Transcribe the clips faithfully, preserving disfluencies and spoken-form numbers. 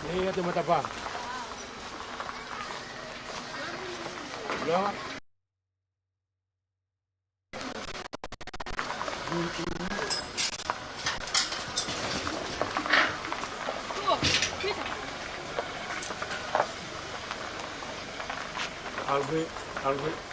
Nei atu matapā. Ia. Alve, alve.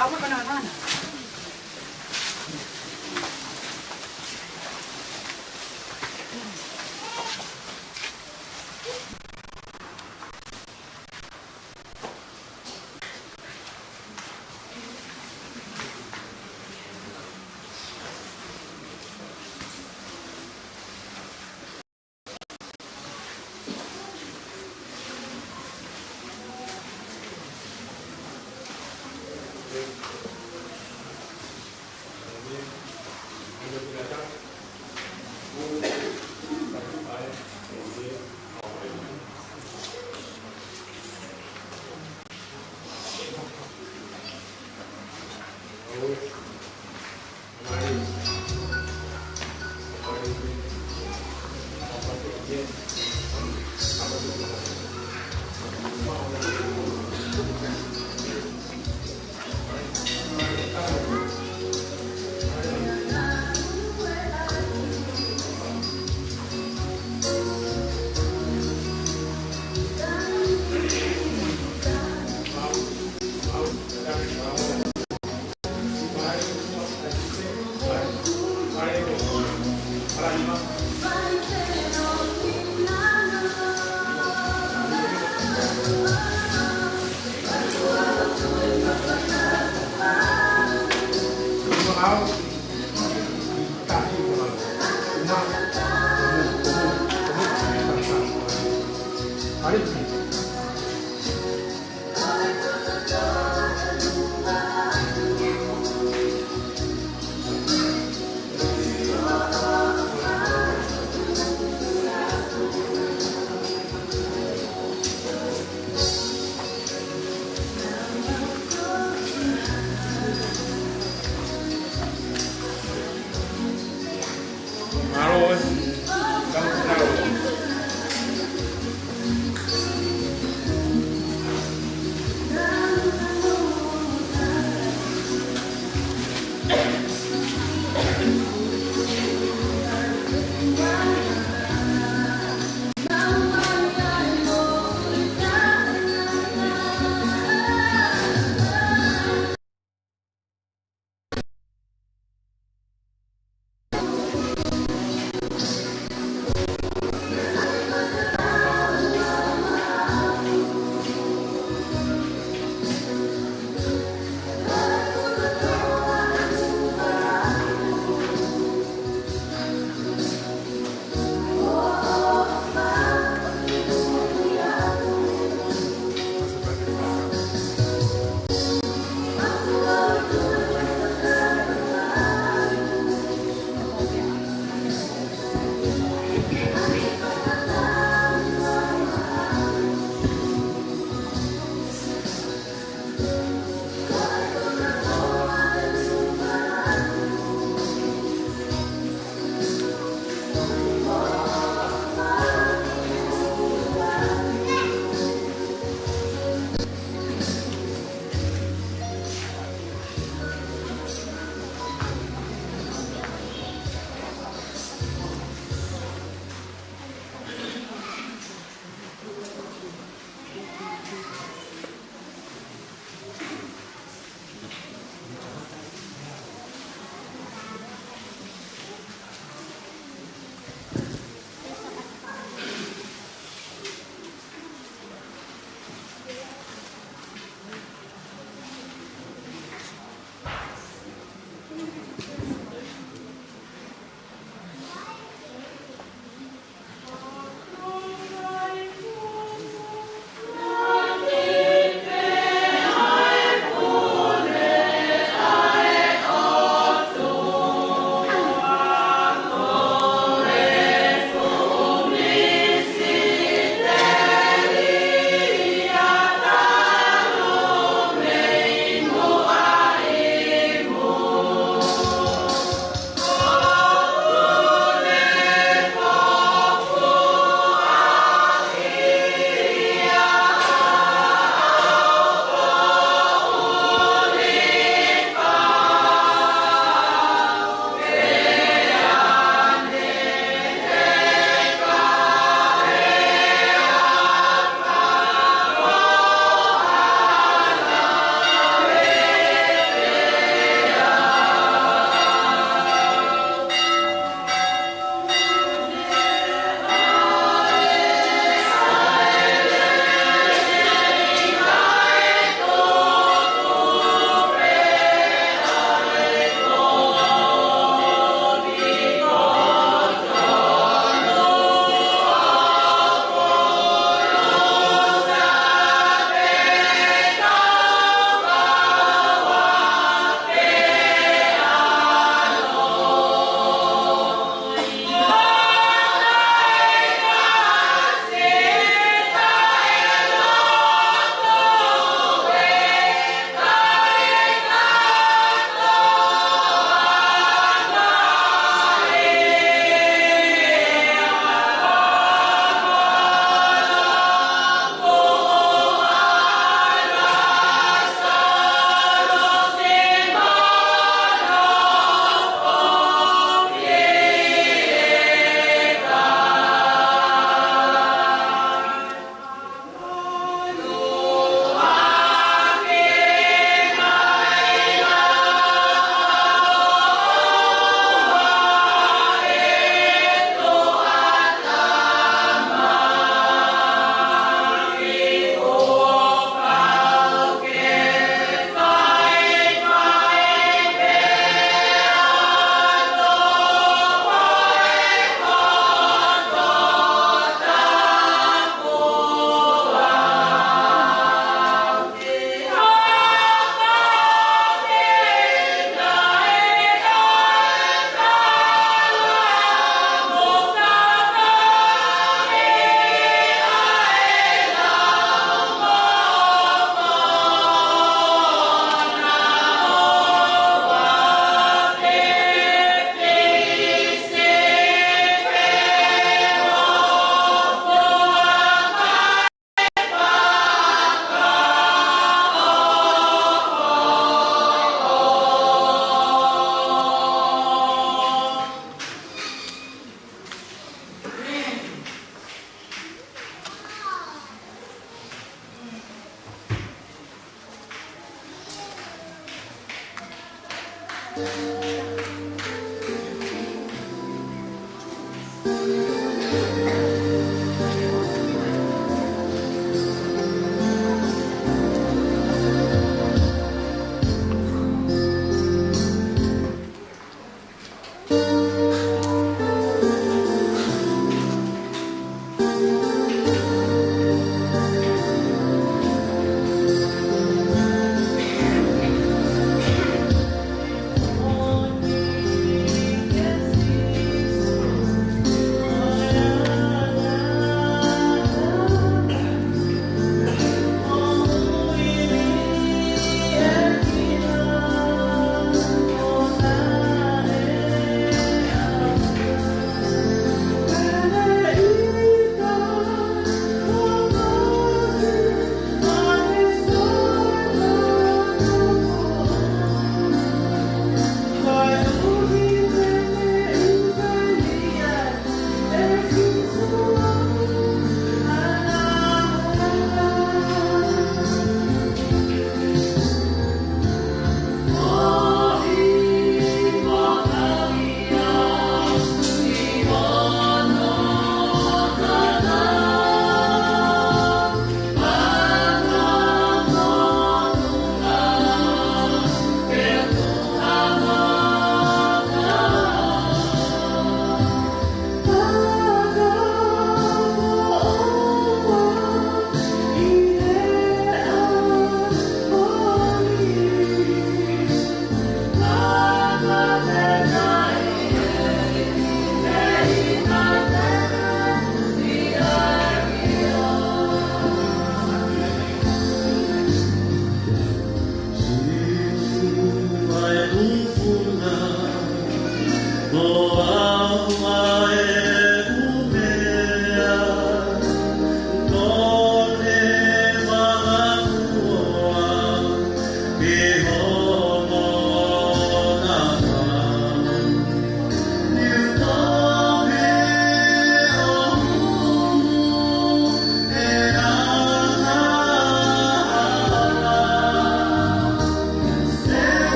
ʻAua ko nā vana.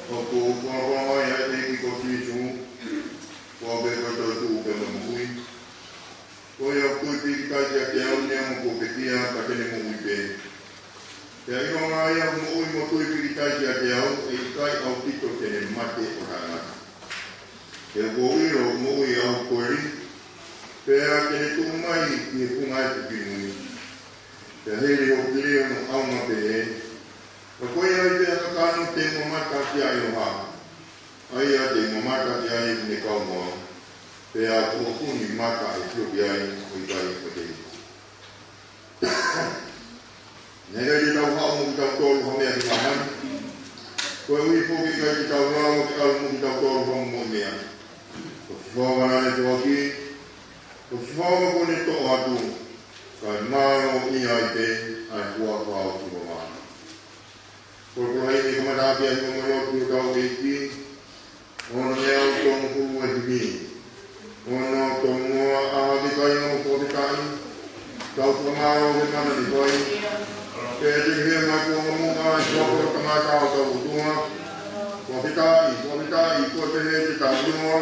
ʻOku ou fakaʻamu mai ʻa e ʻEiki ko Sīsū, ko au pē ko e toetuʻu pea mo e moʻui. Ko ia ʻoku tui pīkitai kiate au, neongo kuo pekia, ka te ne moʻui pē. Pea ʻilonga ia ʻoku moʻui mo tui pīkitai kiate au, ʻe ʻikai ʻaupito te ne mate ʻo taʻengata. He ʻoku ou ʻilo ʻoku moʻui ʻa hoku koli, pea te ne tuʻu mai ki he funga efu kimui. Pea hili hoku kili hono ʻaonga pehē, ka ko ia ai pē ha kakano te u mamata ki ai ʻo hā, ʻa ia te u mamata ki ai ʻoku ne kau mo au, pea ʻoku ʻoku ni mata ʻe fio ki ai ʻo ʻikai ʻo te ʻi. Naʻe ʻikai te tau haʻu mo kitautolu ha meʻa ki māmani, koeʻuhi foki ʻikai te tau lava ke ʻalu mo kitautolu ha ongo meʻa. Ko Sihova naʻa ne foaki, ko Sihova kuo ne toʻo atu, kae mālō ia ai pē ʻa e huafa ʻo Sihova. Ko e koloa ʻi he kamataʻaki ʻa e hiva mo e lotu ʻo hotau ʻEiki, ʻo ne ʻau tongofulu ʻe himi. ʻO ne tōmuʻa ʻa e kāinga mo e fakafetaʻi, tau fakamālō he mana ni fai. Ke te he mai ko nga mo nga i kua ko tangata ʻo tau ʻOtua. Fakafetaʻi, fakafetaʻi, ko e pehē te tau ʻiloa.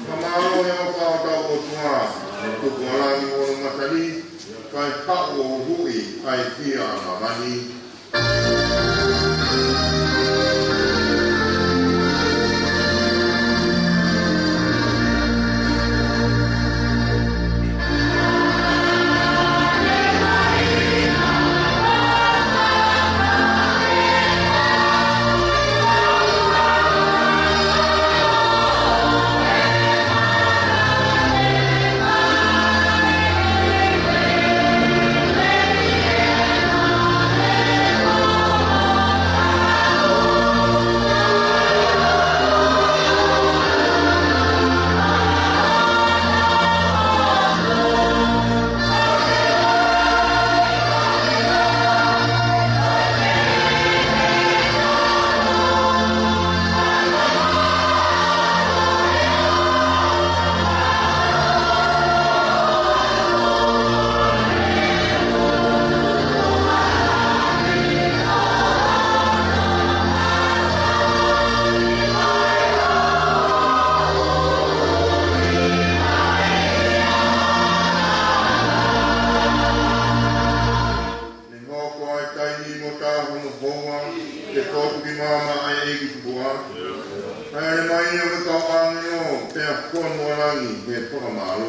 Fakamālō he ʻofa ʻo tau ʻOtua. Tuku ʻa langi mo hono masani, kae haʻu ʻo huhuʻi ʻa e fia ʻa māmani. Ne hoko ʻa e taimi mo e tā hono houa, ke potu ki māmani ʻa e ʻEiki Tupuʻa. Pea ʻalu mai ia mo e kau ʻāngelo, pea fonu ʻa langi he fakamālō.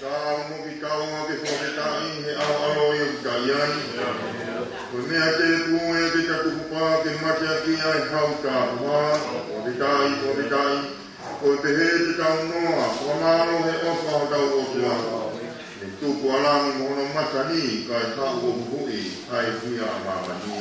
Ka ʻalu mo kitaua ke fakafetaʻi he ʻaloʻalo ʻoku tau ʻi ai. Ko e meʻa te pū ʻe te tatu kupa ke mateaki ai hau tā kupa. Fakafetaʻi, fakafetaʻi. Ko e pehē te tau noa, fakamālō he ʻofa ʻo tau ʻOtua. Ne tuku ʻa langi mo hono masani, kae haʻu ʻo huhuʻi ʻa e fia ʻa māmani.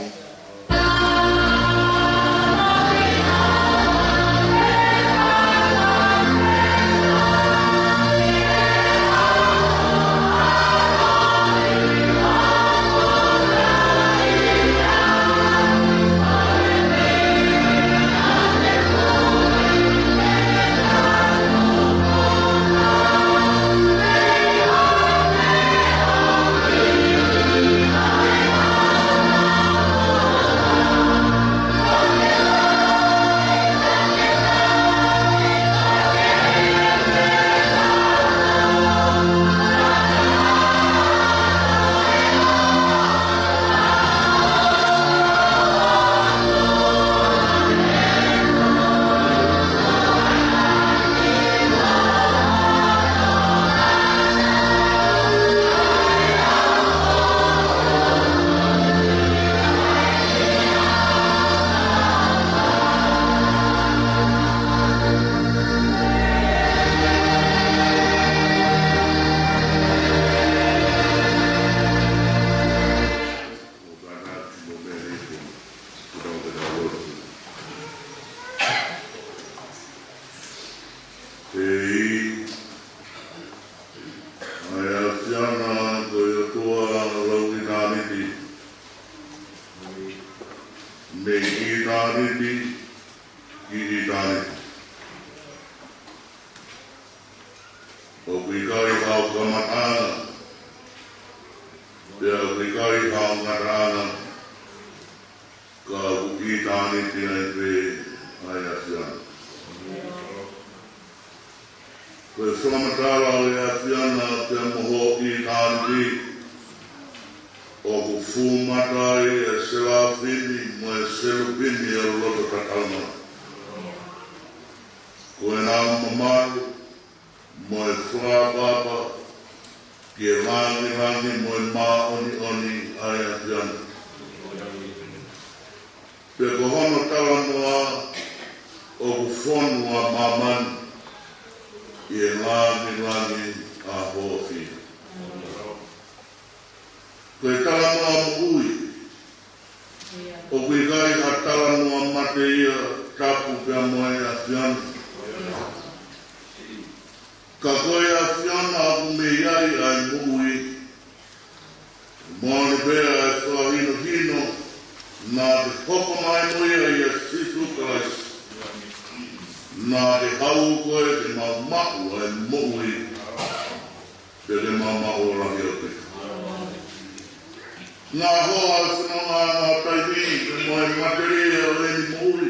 Mei ʻitāniti ki ʻitāniti. ʻOku ʻikai hao kamataʻanga, pea ʻoku ʻikai hao ngataʻanga, ka ʻoku ʻitāniti ai pē ʻa e ʻAfiona. Ko e fakamatala ʻo e ʻAfiona pea mo hoʻo ʻitāniti, ʻoku fumata ai e selafimi mo e selupimi ʻo loto tatau mai. Ko ʻenau mamalu mo e fakaʻapaʻapa ki he langilangi mo e māʻoniʻoni ʻa e ʻAfiona. Pea ko hono talanoa ʻoku fonu ʻa māmani ʻi he langilangi ʻa hoʻo ʻafio. Ko e talanoa moʻui, ʻoku ʻikai ha talanoa mate ia, tapu pea mo e ʻAfiona. Ka ko e ʻAfiona ʻoku mei ai ʻa e moʻui. Moʻoni pē ʻa e fakahinohino naʻa ke hoko mai mo ia ʻia Sīsū Kalaisi. Naʻa ke haʻu koe ke mau maʻu ʻa e moʻui, pea ke mau maʻu ʻo lahi ʻaupito. Ngaohi ʻa e fononga ʻa e taimi, pea mo e matelie ʻo eni moʻui.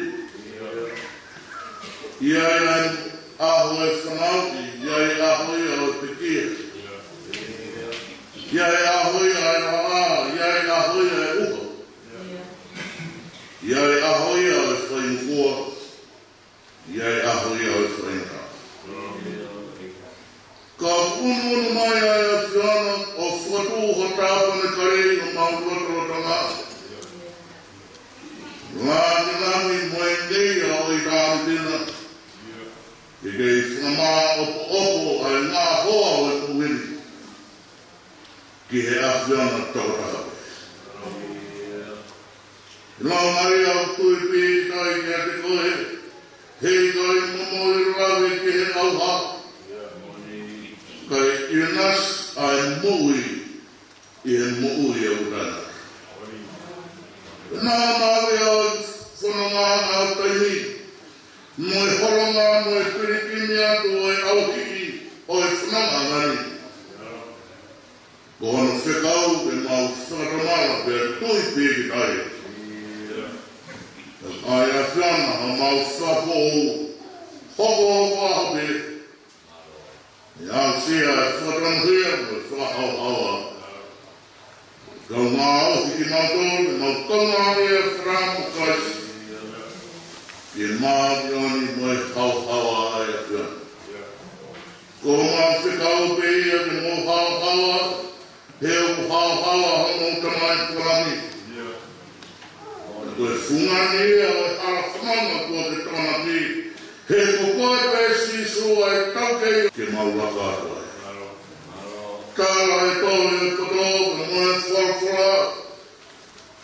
ʻI ai ʻa e ʻaho ʻo e fanauʻi, ʻi ai e ʻaho ia ʻo e pekia. ʻI ai e ʻaho ia ʻo e laʻā, ʻi ai e ʻaho ia ʻo e ʻuha. ʻI ai e ʻaho ia ʻo e faingofua, ʻi ai e ʻaho ia ʻo e faingataʻa. Ka ʻoku ʻunuʻunu mai ʻa e ʻAfiona ʻo fakatuʻu ha tāpanekale ʻi homau lotolotonga. Langilangi mo e ngeia ʻo ʻitāniti na, ke kei fakamāʻopoʻopo ʻa e ngaohi ʻo e moʻui ni ki he ʻAfiona tokotaha pē. Lau mai au tui pīkitai kiate koe, heʻikai momoʻi lave ki he ʻauha, kae ʻinasi ʻa e moʻui ʻi he moʻui ʻoku taʻengata. Naʻa maʻu ʻa e fononga ʻa e taimi, mo e holonga mo e pilikimi atu ʻo e ʻauhiki ʻo e fononga ngani. Ko hono fekau ke mau fakatomala pea tui pīkitai. ʻA e ʻAfiona ʻa mau fakafoʻou, hokohoko ʻaho pē, ʻe aʻusia e fakatonuhia mo e fakahaohaoa. Kaungā ʻauhiki kimautolu, ʻe mau kaungāʻia fakataha mo Kalaisi, ʻi he māʻoniʻoni mo e haohaoa ʻa e ʻAfiona. Ko homau fekau pē ia ke mou haohaoa, he ʻoku haohaoa homou Tamai ʻoku ʻi langi. Ko e fungani ia ʻo e hala fononga kuo ke tokonaki, he ko koe pē Sīsū ʻa e taukei ke mau laka atu ai. Tala e tohi ʻo e poto pea mo e folofola,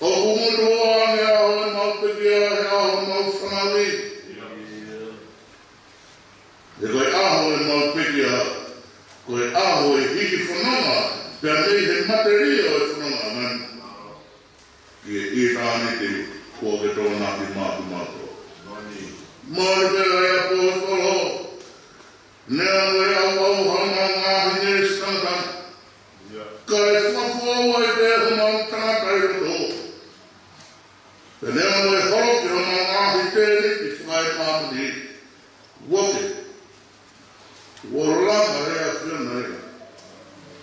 ʻoku mutuʻa ange ʻa homau pekia he ʻaho ʻo homau fanauʻi. He ko e ʻaho ʻo homau pekia, ko e ʻaho ʻo e hiki fononga, pea mei he matelie ʻo e fononga ngani, ki he ʻitāniti kuo ke tokonaki maʻa kimautolu. Moʻoni pē ʻa e ʻaposetolo, neongo e ʻauʻauha ʻa homau ngaahi ngeʻesi tangata, kae fakafoʻou ai pē homau tangata ʻi loto. Pea neongo e holoki ʻo homau ngaahi tēniti fakaemāmani, ʻoku ke ʻoua lava ʻe ʻAfiona ia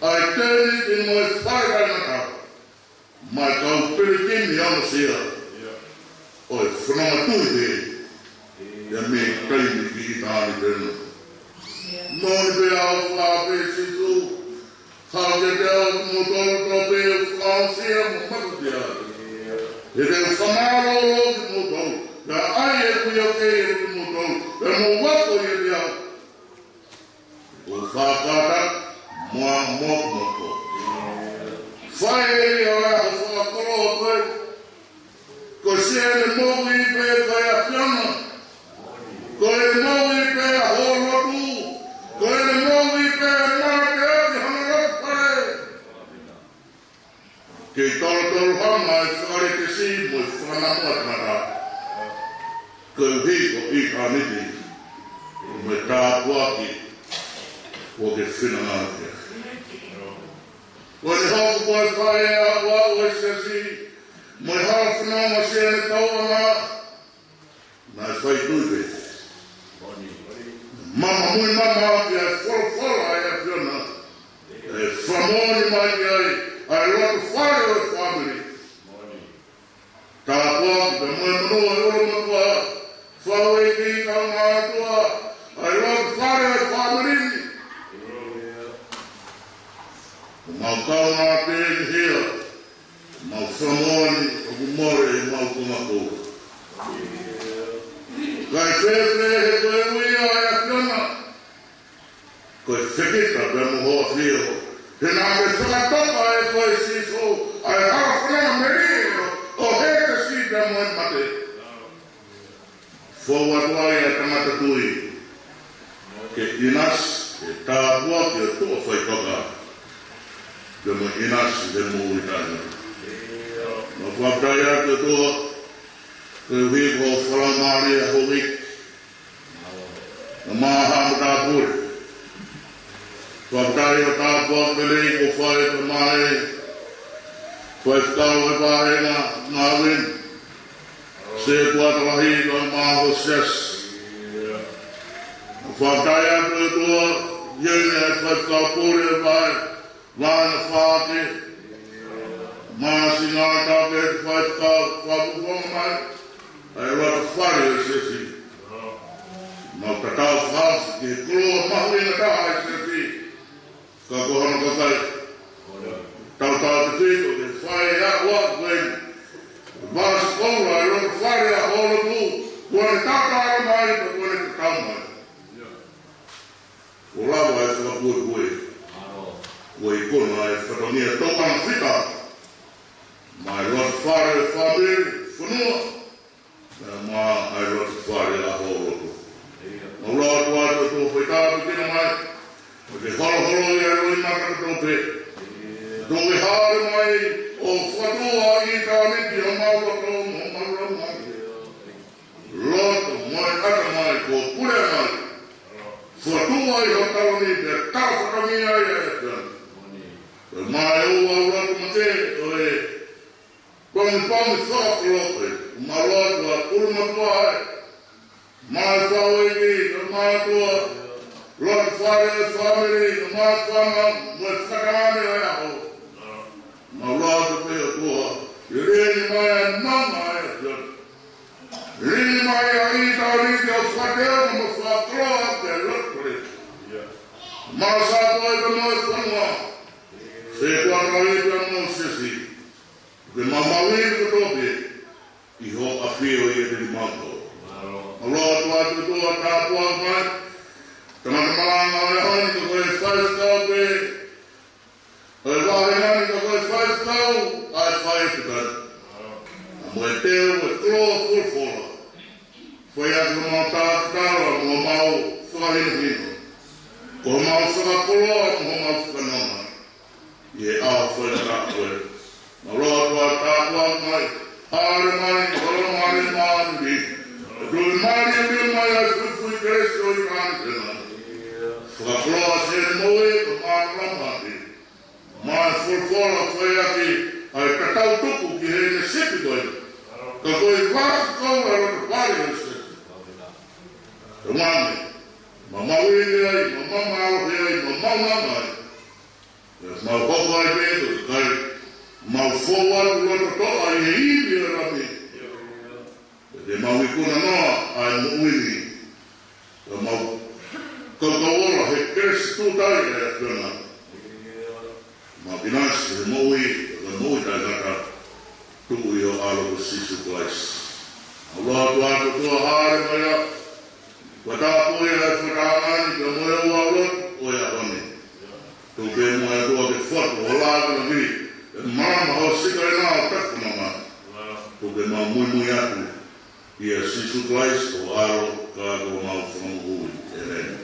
ʻa e tēniti mo e fale taʻengata, mo e kau pilikimi ʻoku ʻosi ʻa e fononga tui pē, ia mei taimi ki ʻitāniti na. Moʻoni pē ʻa hoʻo fakaafeʻi Sīsū, haʻu kiate au kimoutolu kotoa pē ʻoku fakaongosia mo mataʻutia. He te u fakamālōlō kimoutolu, pea ʻai ʻeku ʻio kehe kimoutolu, pea mou ako ʻiate au. ʻO fakata mo a moko moko. Fai ʻe ia ʻa e fakakoloa koe. Ko siʻene moʻui pē ko e ʻAfiona. Ko ʻene moʻui pē ʻa hoʻo lotu. Ko ʻene moʻui pē ʻa e mateaki hono lotu pē. Kei tolotolo ʻa e fakalekesi mo e fakanamo ʻa e tangata. Koeʻuhi ko ʻitāniti mo e tāpuaki kuo ke finangalo ki ai. Ko ʻene hoko ko e fai ʻa e ʻaʻau ʻo e siasi mo e hala fononga ʻo Sione Tauʻanga, naʻe fai tui pē. Mama mui mama ki he folofola ʻa e ʻAfiona, ʻe fakamoʻoni mai ki ai ʻa e loto fale ʻo e fāmili. Tāpuaki pea mo e monū ʻa e ʻulumatua, Fauʻeiki kaungāmeʻa, ʻa e loto fale ʻo e fāmili ni. ʻOku mau kaungā pē ki he ʻEiki, mau fakamoʻoni ʻoku mole ʻemau konga koula. Kae fēfē he ko e ui ʻa e ʻAfiona, ko e fekita pea mo ho ʻAfio, he naʻa ke fakatoka ʻe koe Sīsū ʻa e hala fononga melie ʻo hētesi pea mo e mate. Fou atu ai ʻa e tangata tui, ke ʻinasi, ke tāpuaki ʻo tuʻa faitoka, pea mo ʻinasi he moʻui taʻengata. Mau fakafetaʻi atu ʻOtua, koeʻuhi ko e fakamālie ʻa ho ʻEiki, ʻa e maha mo e tāpule. Fakafetaʻi ʻa e tāpuaki lelei kuo fai ʻe he faifekau ʻo e vāhenga ngāue ni, Setuata Lahi kae ʻumaʻā ho siasi. Fakafetaʻi atu ʻOtua, ʻi heʻene faifekau pule ʻo e vāhenga, vāhenga fā ke, Māsingatape faifekau, fakafofonga mai ʻa e loto fale ʻo e siasi. Mau tatau fakaʻosi ki he koloa mahuʻinga taha ʻa e siasi, ka ko hono kakai. Tautautefito ke fai ʻa e ʻaho ko eni, vāsikoula ʻa e loto fale ʻa ho lotu, kuo ne tatala mai, kuo ne tatau mai. Kuo lava e fakapuepue, kuo ikuna e fatongia tōʻonga fita, maʻa e loto fale ʻo e fāmili, fonua, pea maʻa e loto fale ʻa ho lotu. Mau lotu atu ʻOtua, fai tāpuekina mai, ʻo ke holoholoʻi ʻa e loʻimata kotoa pē. Tuku ke hāʻele mai ʻo fakatuʻu ʻa ʻitāniti ʻi homau loto mo homau laumālie. Loto mo e ʻatamai kuo pule mai. Fakatuʻu ʻi ho taloni pea talafatongia ai ʻa e ʻAfiona. Pea maʻa e ʻū ʻalu atu makehe ʻo e pongipongi fakakoloa ko eni, mau lotu atu ʻulumatua ē, maʻa e Fauʻeiki, ʻa e mātuʻa, loto fale ʻo e fāmili, ʻa e mātuʻa mo e fakatahaʻanga ʻo e ʻaho. Mau lotu pē ʻOtua, ke lilingi mai ʻa e nonga ʻa e ʻAfiona. Lilingi mai ʻa ʻitāniti ʻo fakateonga mo fakakoloa ke loto fale. Mau sākoe pē mo e fonua, Setuata Lahi pea mo ho siasi. Ke mau maʻu ʻi he kotoa pē, ʻi ho ʻAfio ʻi he liliu mautolu. Mau lotu atu ʻOtua, tāpuakiʻi mai, tangata malanga ʻo e ʻaho ni, ko e faifekau pē ʻo e vāhenga ni, ko e faifekau ʻa e faifekau. Mo e teu ʻo e koloa folofola. Fai atu homau tatala mo homau fakahinohino, ko homau fakakoloa mo homau fakanonga ʻi he ʻaho faingataʻa ko eni. Mau lotu atu, tāpuakiʻi mai, hāʻele mai ho Laumālie Māʻoniʻoni, ʻo tui mai, ʻo tui mai ʻa e fuifui kelesi ʻo ʻitāniti. Fakakoloa ʻa Sione Moʻui, ko e mātuʻa mate. Maʻa e folofola ʻoku fai ʻaki ʻa e tatau tuku ki heʻene sipi ko ē. Ka ko e vāsikoula ʻa e loto fale ʻo e siasi. Tau mame, mau maʻu ʻi ai, mau mālohi ai, mau maʻu nanga ai. Pea mau hoko ai pē ko e kakai, mau fou atu loto toʻa ʻi he ivi ʻo e Lami. Pea te mau ikuna noa ʻa e moʻui ni. Pea mau kaukau ola he kelesi tūtai ʻa e ʻAfiona. Mau ʻinasi he moʻui, he moʻui taʻengata, tuku ʻi ho ʻAlo ko Sīsū Kalaisi. Mau lotu atu ʻOtua, hāʻele mai ā, fakatapui ʻa e fakatahaʻanga ni pea mo e ʻū ʻalu atu ʻo e ʻaho ni. Tuku pē muʻa ʻOtua ke fatu ho lāngilangi, ʻe malama ho sika ʻi he ngaahi tafunga mai. Tuku ke mau muimui atu ʻia Sīsū Kalaisi ko ho ʻAlo ka ko homau Fakamoʻui. ʻĒmeni.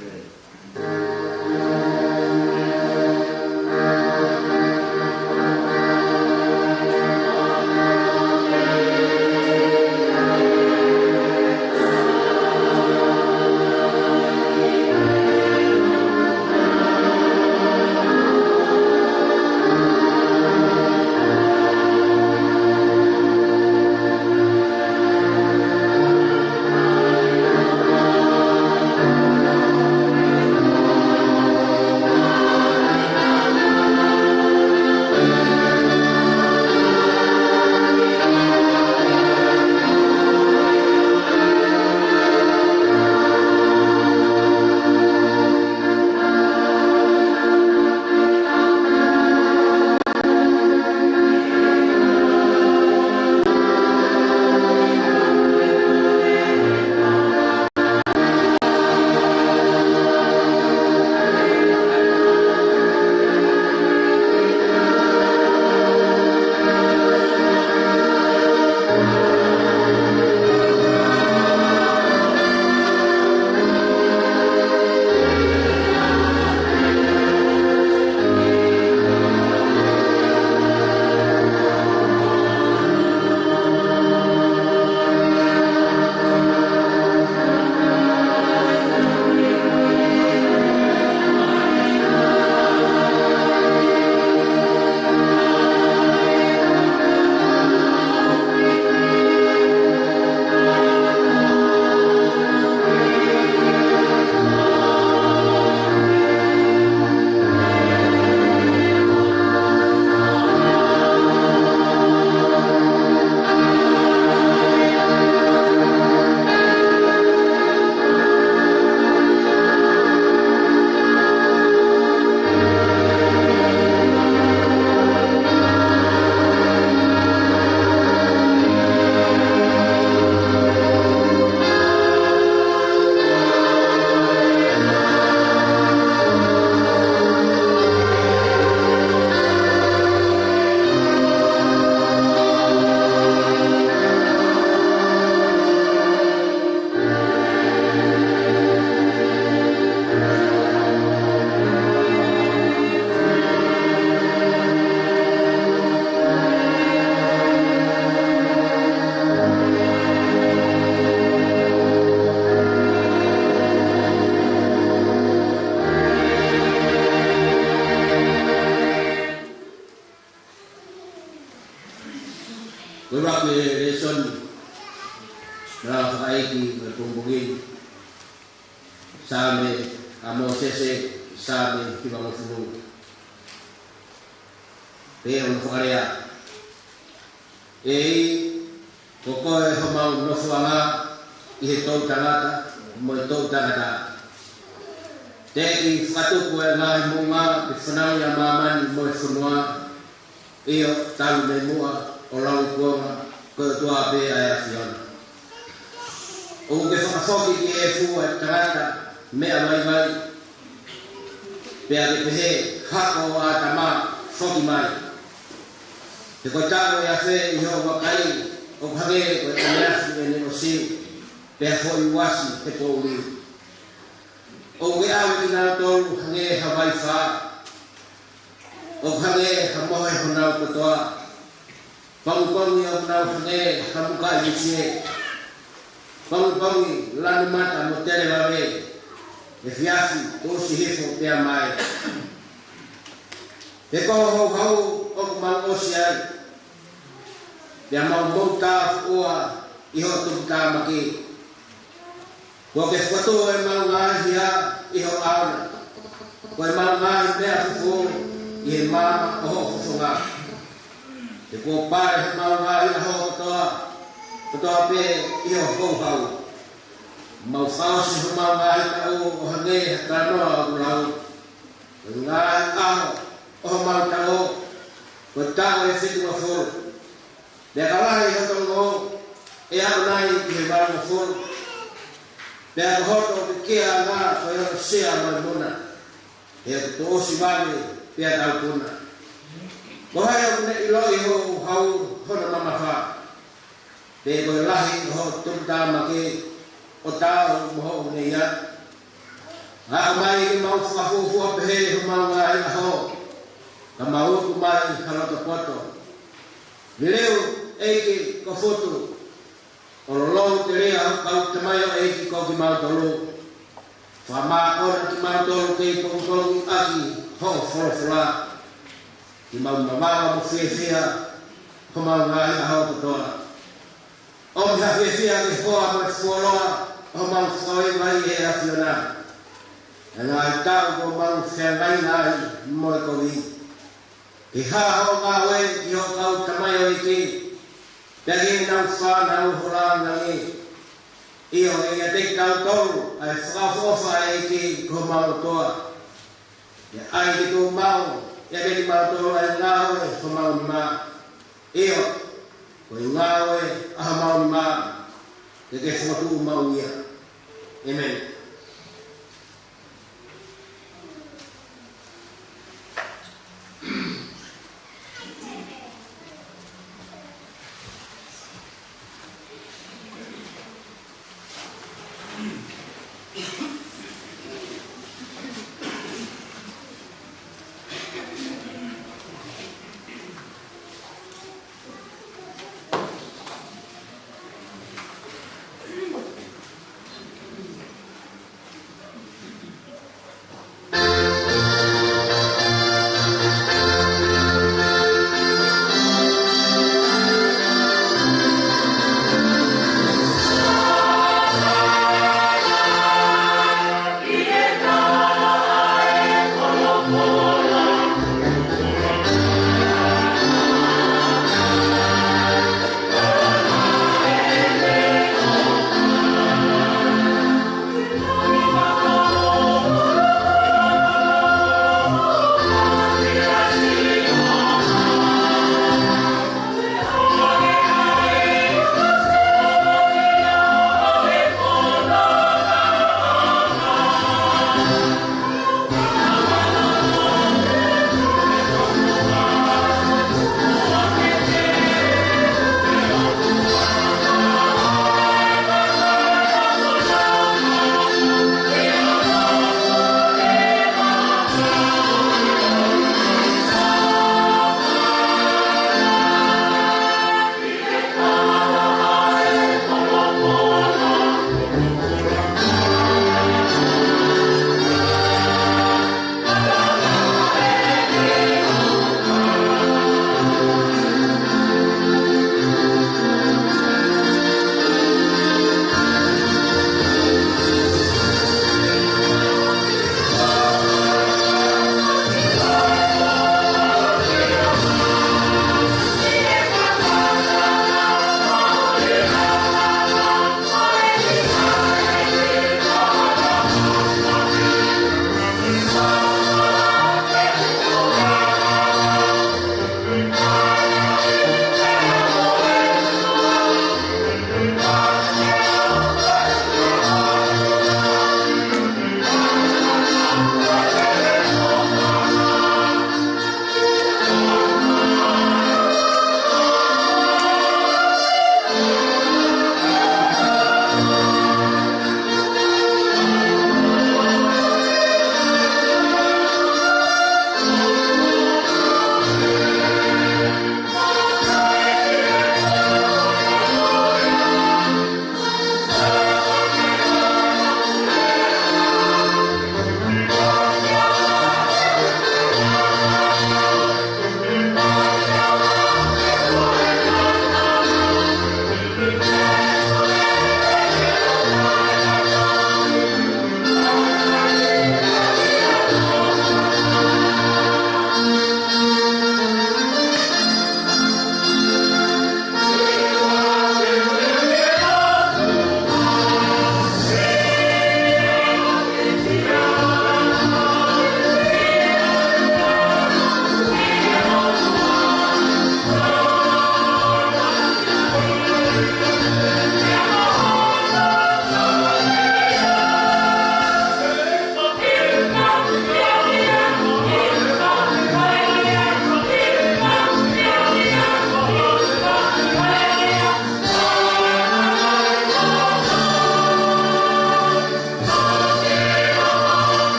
Ko e ʻuluaki lēsoni, naʻe fakaʻeiki mo e pongipongi ni, Saame ʻa Mōsese, Saame hivangofulu. Pea ʻoku fakalea: ʻEiki, ko koe homau nofoʻanga ʻi he toʻutangata mo e toʻutangata. Teʻeki fakatupu ʻa e ngaahi moʻunga pe fanauʻi ʻa māmani mo e fonua, ʻio, talu mei muʻa ʻo lauikuonga, ko e ʻOtua pē ʻa e ʻAfiona. ʻOku ke fakafoki ki he efu ʻa e tangata meʻa vaivai, pea ke pehē, Hako ʻo ʻĀtama, foki mai. He ko e taʻu ʻe afe ʻi hoʻo vakai, ʻoku hangē ko e ʻaneafi ʻene ʻosi, pea foʻi uasi he poʻuli. ʻOku ke ʻave kinautolu hangē ha vaifā, ʻoku hangē ha mohe honau kotoa. Pongipongi ʻoku nau hangē ha mukaʻi misie. Pongipongi lanu mata mo tele vave. Efiafi tuʻusi hifo pea mae. He ko hoʻo houhau ʻoku mau ʻosi ai, pea mau moʻutāfuʻua ʻi hoʻo tuputāmaki. Kuo ke fokotuʻu ʻemau ngaahi hia ʻi ho ʻao na, ko ʻemau ngaahi meʻa fufū ʻi he maama ʻo ho fofonga. He kuo pale ʻemau ngaahi ʻaho kotoa, kotoa pē ʻi ho houhau. Mau fakaʻosi homau ngaahi taʻu ʻo hangē ha talanoa ʻoku lau. Ko e ngaahi ʻaho ʻo homau taʻu, ko e taʻu ʻe fitungofulu. Pea ka lahi hoto ongo, ʻe aʻu nai ki he valungofulu? Pea ko hoto pekiaʻanga ko e ongosia mo e muna, he ʻoku tuʻusi vave pea taupuna. Ko hai ʻoku ne ʻiloʻi hoʻo houhau hono mamafa? Pe ko e lahi hoʻo tuputāmaki ʻo taau mo hoʻo ngeia? Aʻu mai ke mau fakafuofua pehē homau ngaahi ʻaho, ka mau utu mai ha loto poto. Liliu, ʻEiki, ko Futu, ʻo lolou telia ho kau tamaioʻeiki ko kimautolu. Fakamākona kimautolu kei pongipongi ʻaki hoʻo folofola. Ke mau mamaʻo mo fiefia homau ngaahi ʻaho kotoa. ʻOmi ha fiefia ke hoa mo e fuoloa ʻo homau fakavaivai ʻe he ʻAfiona, ʻa e ngaahi taʻu kuo mau feangainga ai mo e kovi. Ke hā hoʻo ngāue ki ho kau tamaioʻeiki, pea ki heʻenau fānau ho langilangi. ʻIo, ʻiate kitautolu ʻa e fakaʻofoʻofa ʻa e ʻEiki ko homau ʻOtua. Pea ʻai ke tuʻu maʻu ʻiate kimautolu ʻa e ngāue ʻa homau nima. ʻIo, ko e ngāue ʻa homau nima, ke ke fokotuʻu maʻu ia. ʻĒmeni.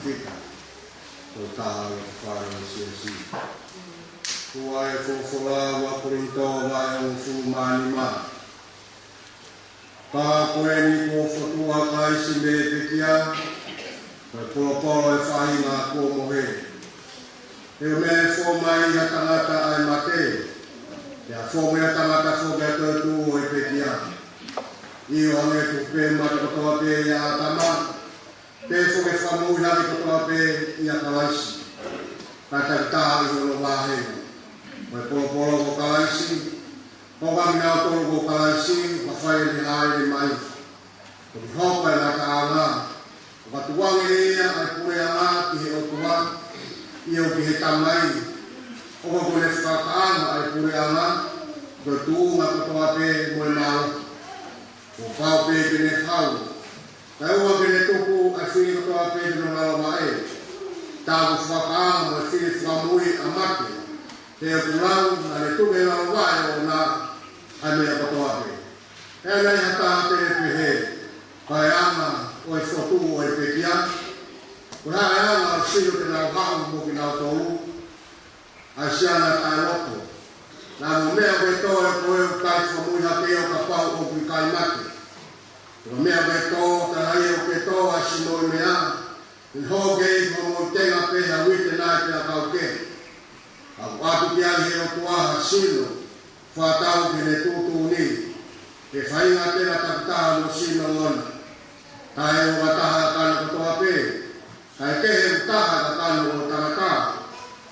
Fika, ko e taha ʻo e fale ʻo e siasi. Ko e folofola ua Kolinitō vahe hongofulu mā nima. Pea ko eni kuo fotu ʻa Kalaisi mei he pekia, ko e polopolo ʻo e faʻahinga kuo mohe. He ko e meʻa ʻe fō mai ʻi ha tangata ʻa e mate, pea fō mai ʻa e tangata foki ʻa e toetuʻu ʻo e pekia. ʻIo, hangē ko e tuku pē mate kotoa pē ʻia ʻĀtama, pea foki ʻe fakamoʻui hake kotoa pē ʻia Kalaisi, kae takitaha ʻi hono vāhenga. Ko e polopolo ko Kalaisi, ʻoku ʻikai ke nau tolu ko Kalaisi, ʻoku fai ʻene hāʻele mai. Ko e hoko ʻa e ngataʻanga, ʻoku tukuange ʻe ia ʻa e puleʻanga ki he ʻOtua, ʻio ki he Tamai, ʻoku ne fakahā ʻa e puleʻanga, ko e tuʻunga kotoa pē mo e mālohi. Kuo pau pē ke ne hau, kae ʻoua ke ne tuku ʻa e fili kotoa pē ki hono lalo vaʻe. Tā kuo fakahā mo e fili fakamoʻui ʻa mate, he ʻoku lau naʻa ne tuku ʻi he lalo vaʻe ʻoʻona ʻa e meʻa kotoa pē. He naʻe ʻi ai ha taha te ne pehē, ko e anga ʻo e fotu ʻo e pekia, ko e hā e anga ʻoku sino ke nau haʻu mo kinautolu, ʻa e siana taʻeloto. Naʻa mo e meʻa ʻoku ke tō ʻe koe ʻoku ʻikai fakamoʻui hake ia ʻo kapau ʻoku ʻikai mate. Ko e meʻa ʻoku ke tō, taha ia ʻoku ke tō ʻa e sino ʻo e meʻa, ʻe hoko ia ko e moʻui tenga pē ha uite nai pea kau kehe. ʻOku ʻatu ki ai ʻe he ʻOtua ha sino, fakatau ki heʻene tuʻutuʻuni, ke faʻahinga tenga takitaha mo e sino ʻoʻona. Taʻe ua taha ʻa e kakano kotoa pē, kae kehe ʻe taha ʻa e kakano ʻo e tangata,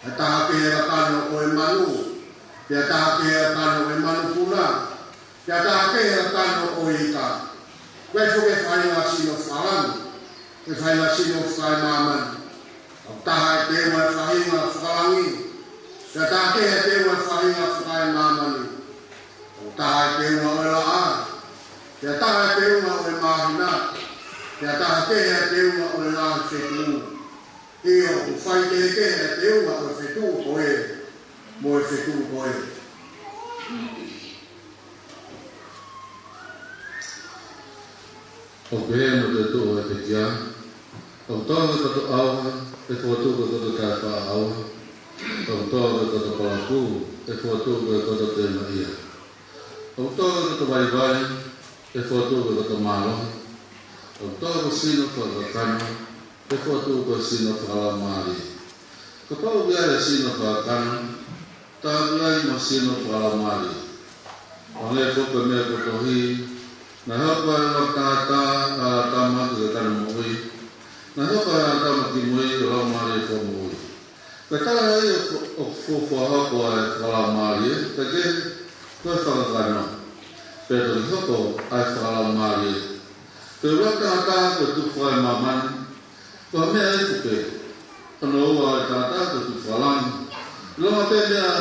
kae taha kehe ʻa e kakano ʻo e manu, pea taha kehe ʻa e kakano ʻo e manupuna, pea taha kehe ʻa e kakano ʻo e ika. Ko e foʻi faʻahinga sino fakalangi, ko e faʻahinga sino fakaemāmani. ʻOku taha ʻa e teunga ʻo e faʻahinga fakalangi, pea taha kehe ʻa e teunga ʻo e faʻahinga fakaemāmani. ʻOku taha ʻa e teunga ʻo e laʻā, pea taha ʻa e teunga ʻo e māhina, pea taha kehe ʻa e teunga ʻo e ngaahi fetuʻu. ʻIo, ʻoku faikehekehe ʻa e teunga ʻo e fetuʻu ko ē mo e fetuʻu ko ē. ʻOku pehē mo e toetuʻu ʻo e pekia, ʻoku tō ko e koto ʻauha, ʻe fokotuʻu ko e koto taʻefaʻaʻauha. ʻOku tō ko e koto palakū, ʻe fokotuʻu ko e koto temaʻia. ʻOku tō ko e koto vaivai, ʻe fokotuʻu ko e koto mālohi. ʻOku tō ko e sino fakakakano, ʻe fokotuʻu ko e sino fakalaumālie. Kapau ʻoku ʻi ai ha sino fakakakano, tā ʻoku ʻi ai mo e sino fakalaumālie. Hangē foki ko e meʻa ko e tohi, naʻe hoko ʻa e ʻuluaki tangata, ʻa ʻĀtama, ko e kakano moʻui. Naʻe hoko ʻa ʻĀtama ki mui ko e laumālie fakamoʻui. Pea taha ia ʻoku, ʻoku fuofua hoko ʻa e fakalaumālie, pea kehe ko e fakakakano, pea toki hoko ʻa e fakalaumālie. Pea ʻuluaki tangata ko e tukufakahā ʻi māmani, ko ha meʻa ipu pē. Hono ua ʻo e tangata ko e tukufakahā ʻi langi. ʻIlonga pē meʻa,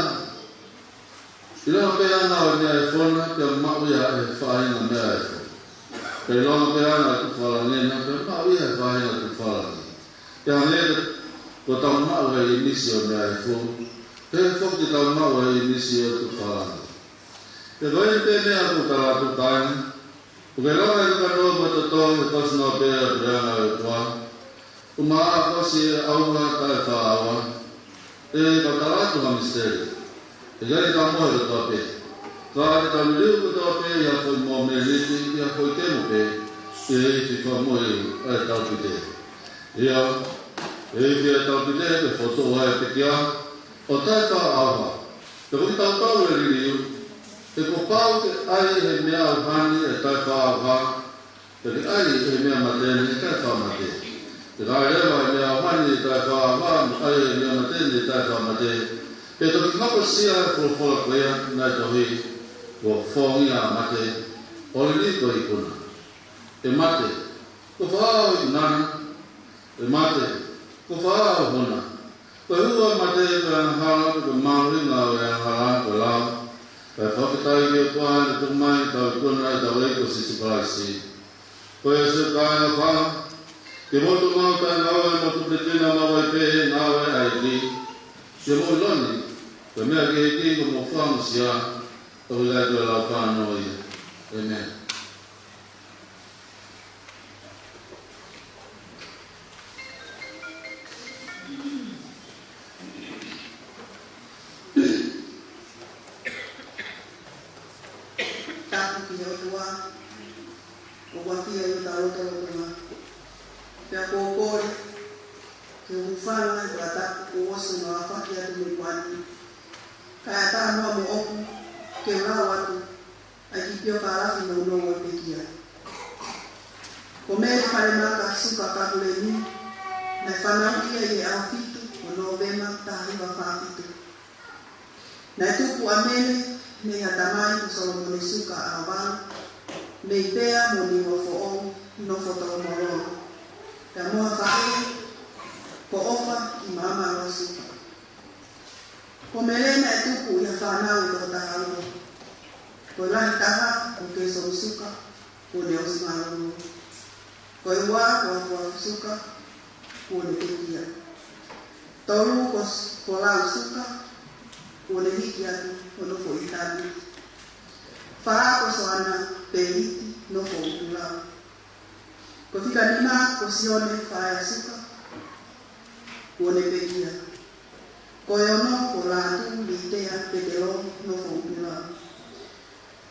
ʻilonga pē ʻa e ngāue ʻa e meʻa ʻe fona, pea maʻu ia ʻe he faʻahinga meʻa ʻe fona. Pea ʻilonga pē ʻa e tukufakahā ʻi langi, pea maʻu ia ʻe he faʻahinga tukufakahā ʻi langi. Pea hangē ko ʻetau maʻu ʻa e ʻīmisi ʻo e meʻa ʻe fona, pehē foki ʻetau maʻu ʻa e ʻīmisi ʻo e tukufakahā ʻi langi. Pea ko e meʻa ʻoku tala atu ʻe Kaina, ʻoku ʻikai lava ʻe he kakano mo e toto ʻi he kosi noa pē ʻa e puleʻanga ʻo e ʻOtua. ʻUmaʻā ʻa e kosi ʻi he ʻauha taʻefaʻaʻauha. ʻE, ka u tala atu ha misiteli. ʻE ʻikai ke tau mohe kotoa pē, ka te tau liliu kotoa pē ʻi ha foʻi momeniti, ʻi ha foʻi kemo pē, ʻi he ifi fakamoʻui ʻa e taupite. ʻIo, ʻe ifi ʻa e taupite, pea fokotuʻu ʻa e pekia ʻo taʻefaʻaʻauha. Pea ko kitautolu ʻe liliu, he kuo pau ke ʻai ʻe he meʻa ʻauha ni ʻa e taʻefaʻaʻauha, pea ke ʻai ʻe he meʻa mate ni ʻa e taʻefaʻamate. Pea ka ʻai leva ʻe he meʻa ʻauha ni ʻa e taʻefaʻaʻauha, mo ʻai ʻe he meʻa mate ni ʻa e taʻefaʻamate, pea toki makosia ʻa e folofola ko ia naʻe tohi, kuo fōngia ʻa mate, ʻo liliu ko e ikuna. ʻE mate, kuo fāʻau ho ikuna na? ʻE mate, kuo fāʻau ho huna? Ko e hū ʻa e mate ko e angahala, ko e mahuʻinga ʻo e angahala ko e lao. Kae fakafetaʻi ki he ʻOtua ʻi heʻene tuku mai ʻetau ikuna, ʻetau ʻEiki ko Sīsū Kalaisi. Ko ia, siʻoku kāinga fānau, ke mou tuʻu maʻu taʻengāue mo tupulekina maʻu ai pē ʻi he ngāue ʻa e ʻEiki. Siʻomou ʻilo ni, ko e meʻa ki he ʻEiki ko hoʻomou fakaʻosi ia, ʻoku ʻikai ko e lau fānau ia. ʻĒmeni. Tapu ki he ʻOtua, ʻoku ʻafio ʻi hotau lotolotonga. Pea ʻoku ou kole ke u hūfanga he fakatapu kuo ʻosi hono aofaki atu mei muʻa ni, kae ʻatā muʻa moʻoku ke u lau atu ʻa e kiʻi piokalafi nounou ʻo e pekia. Ko Mele Falemaka Suka Kapuleni, naʻe fanauʻi ia ʻi he ʻaho fitu ʻo Nōvema taha hiva fā fitu. Naʻe tupu ʻa Mele mei ha tamai ko Solomone Suka ʻAhovalu, mei Pea mo Niuafoʻou, nofo Tongomololo, pea mo ha faʻē ko ʻOfa ki Maʻamaloa Suka. Ko Mele naʻe tupu ʻi ha fānau ʻe toko taha ua. Ko e lahi taha ko Kēsoni Suka, kuo ne ʻosi mālōlō. Ko e ua ko Afuafu Suka, kuo ne pekia. Tolu ko S-, ko Lau Suka, kuo ne hiki atu ʻo nofo ʻi Tavi. Fā ko Soana Peliti, nofo ʻUtulau. Ko e fika nima ko Sione Faea Suka, kuo ne pekia. Ko e ono ko Lātū Litea Petelo, nofo ʻUtulau.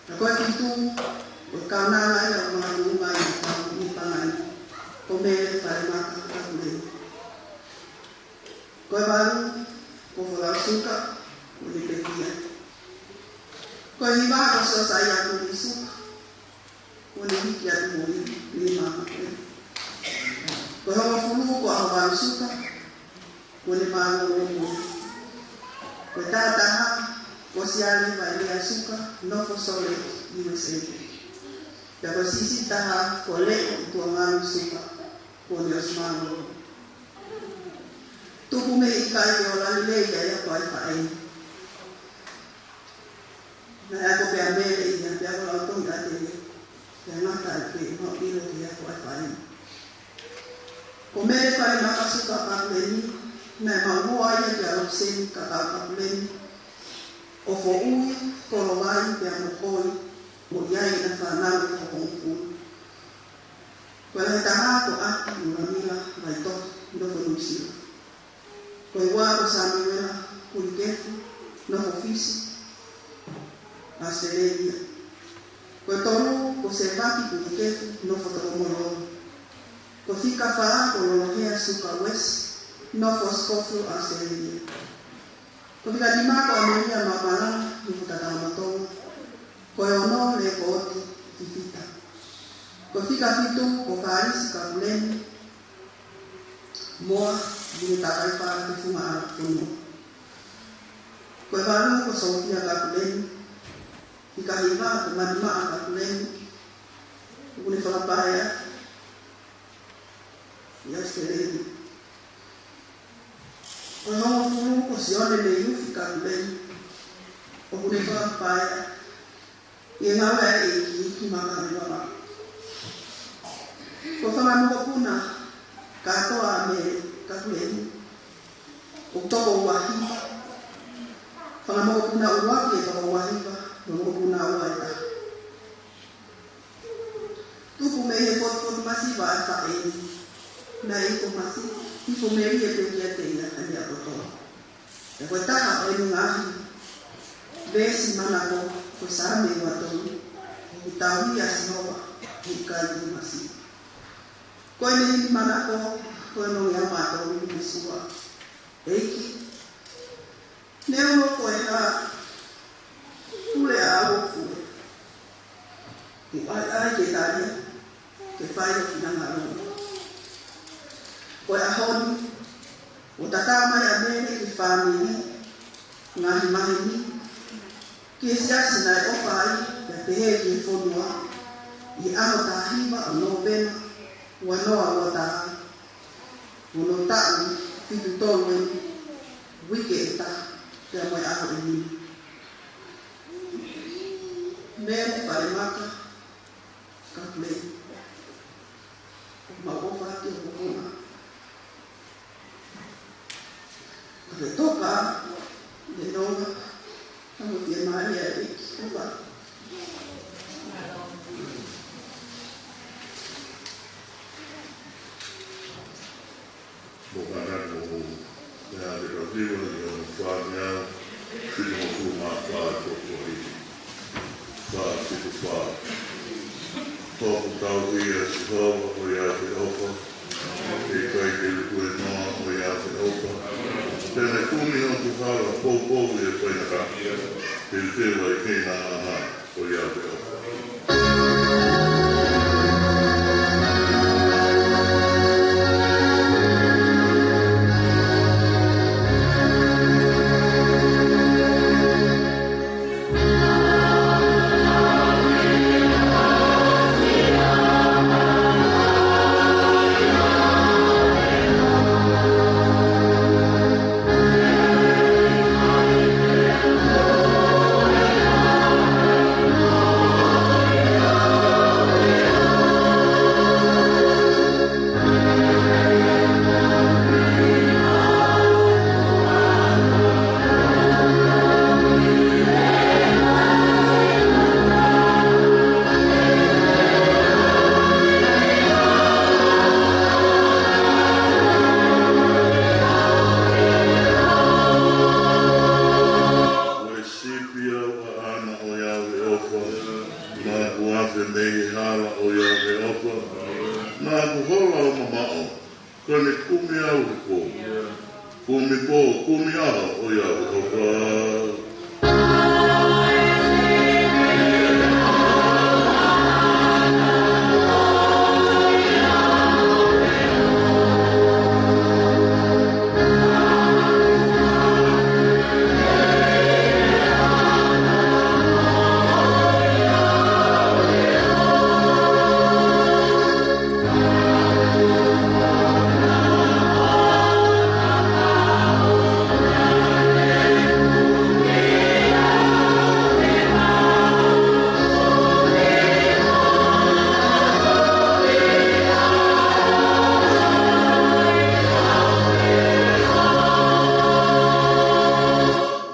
Ka ko e fitu, ko e kaunanga ia ʻo e makatuʻunga ʻi Pangai, ko Mele Falemaka Kapuleni. Ko e valu ko Folau Suka, kuo ne pekia. Ko e hiva ko Siosaia Kuli Suka, kuo ne hiki atu mo ia mei Maʻamaloa. Ko e hongofulu ko ʻAhovalu Suka, kuo ne mālōlō mo ia. Ko e taha taha ko Siale Vailea Suka, nofo Salt Lake, U S A. Pea ko e siʻisiʻi taha ko Leʻo Tuangalu Suka, kuo ne ʻosi mālōlō. Tupu mei he ʻikai ke ola lelei ʻa e ako ʻa e faʻē ni. Naʻe ako pē ʻa Mele ia, pea ko Lautohi ʻAtele, pea ngata ai pē ʻemau ʻilo ki he ako ʻa e faʻē ni. Ko Mele Falemaka Suka Kapuleni, naʻe maʻu hoa ia kia Lopeseni Kakau Kapuleni, ʻo Foʻui, Kolovai, pea mo Hoi, ʻo ʻi ai ʻena fānau ʻe toko hongofulu. Ko e lahi taha ko ʻAti Nulamila Vaitohi, nofo Nuʻusila. Ko e ua ko Samiuela Kulikefu, nofo Fisi, ʻAositelēlia. Ko e tolu ko Sevaki Kulikefu, nofo Tongomololo. Ko e fika fā ko Lolohea Suka Uesi, nofo Scofield, ʻAositelēlia. Ko e fika nima ko ʻAmelia Maʻamalanga, nofo Tatalamatonga. Ko e ono Lekooti Fifita. Ko e fika fitu ko Kalisi Kapuleni, Moa, Vine Takaifala, Tufunga ʻAlafonua. Ko e valu ko Sofia Kapuleni, fika hiva ko Manimaʻa Kapuleni, ʻoku ne fakapaea ʻi ʻAositelēlia. Ko e hongofulu ko Sione Meiufi Kapuleni, ʻoku ne fakapaea ʻi he ngāue ʻa e ʻEiki ʻi Makaʻuhiwala. Ko e fanga mokopuna kātoa ʻa Mele Kapuleni, ʻoku toko ua hiva. Fanga mokopuna ʻuluaki ʻe toko ua hiva, mo e mokopuna ua ʻe taha. Tupu mei he fotufotu masiva ʻa e faʻē ni. Naʻe hifo masi-, hifo melie pē kiate ia ʻa e meʻa kotoa. Pea ko e taha ʻo ʻene ngaahi veesi manako ko e Saame ua tolu, ʻoku tauhi ʻa Sihova ʻe ʻikai ke masiva. Ko ʻene himi manako ko e nongeau mātolu mo e sua. ʻEiki, neongo ko e hā e pule ʻa au ʻoku fue, ʻoku ʻahiʻahi ke talia, ke fai ho finangalo. Ko e ʻaho ni, ʻoku tatau mai ʻa Mele ki he fāmili, ngaahi maheni, ki he siasi naʻe ʻofa ai, pea pehē ki he fonua, ʻi he ʻaho taha hiva ʻo Nōvema, ua noa ua taha, ʻo hono taʻu fitu tolu eni, uike ʻe taha, pea mo e ʻaho ʻe nima. Mele Falemaka Kapuleni. ʻOku mau ʻofa atu ki ho konga. Ka ke toka, ke nonga, ka mo fiemālie ʻEiki, ʻofa. Mo ka nako Meʻa te ka viva ni o fānau, fitu mo fulu mā fā ko ko i. Fā fitu fā. Ko ko tau ia Sihova ʻo ia te ʻofa. ʻIkai te u kue noa ʻo ia te ʻofa. Te ne kumi ʻo ku hala poupou ia paina ka. Te u te vai kei na ana. ʻO ia te ʻofa. Ko e sipi au ʻaʻana ʻo ia te ʻofa. Naʻa ku afe mei he hala ʻo ia te ʻofa. Naʻa ku hola ʻo mamaʻo. Ka ne kumi au he pō. Kumi pō, kumi ʻaho ʻo ia te ʻofa.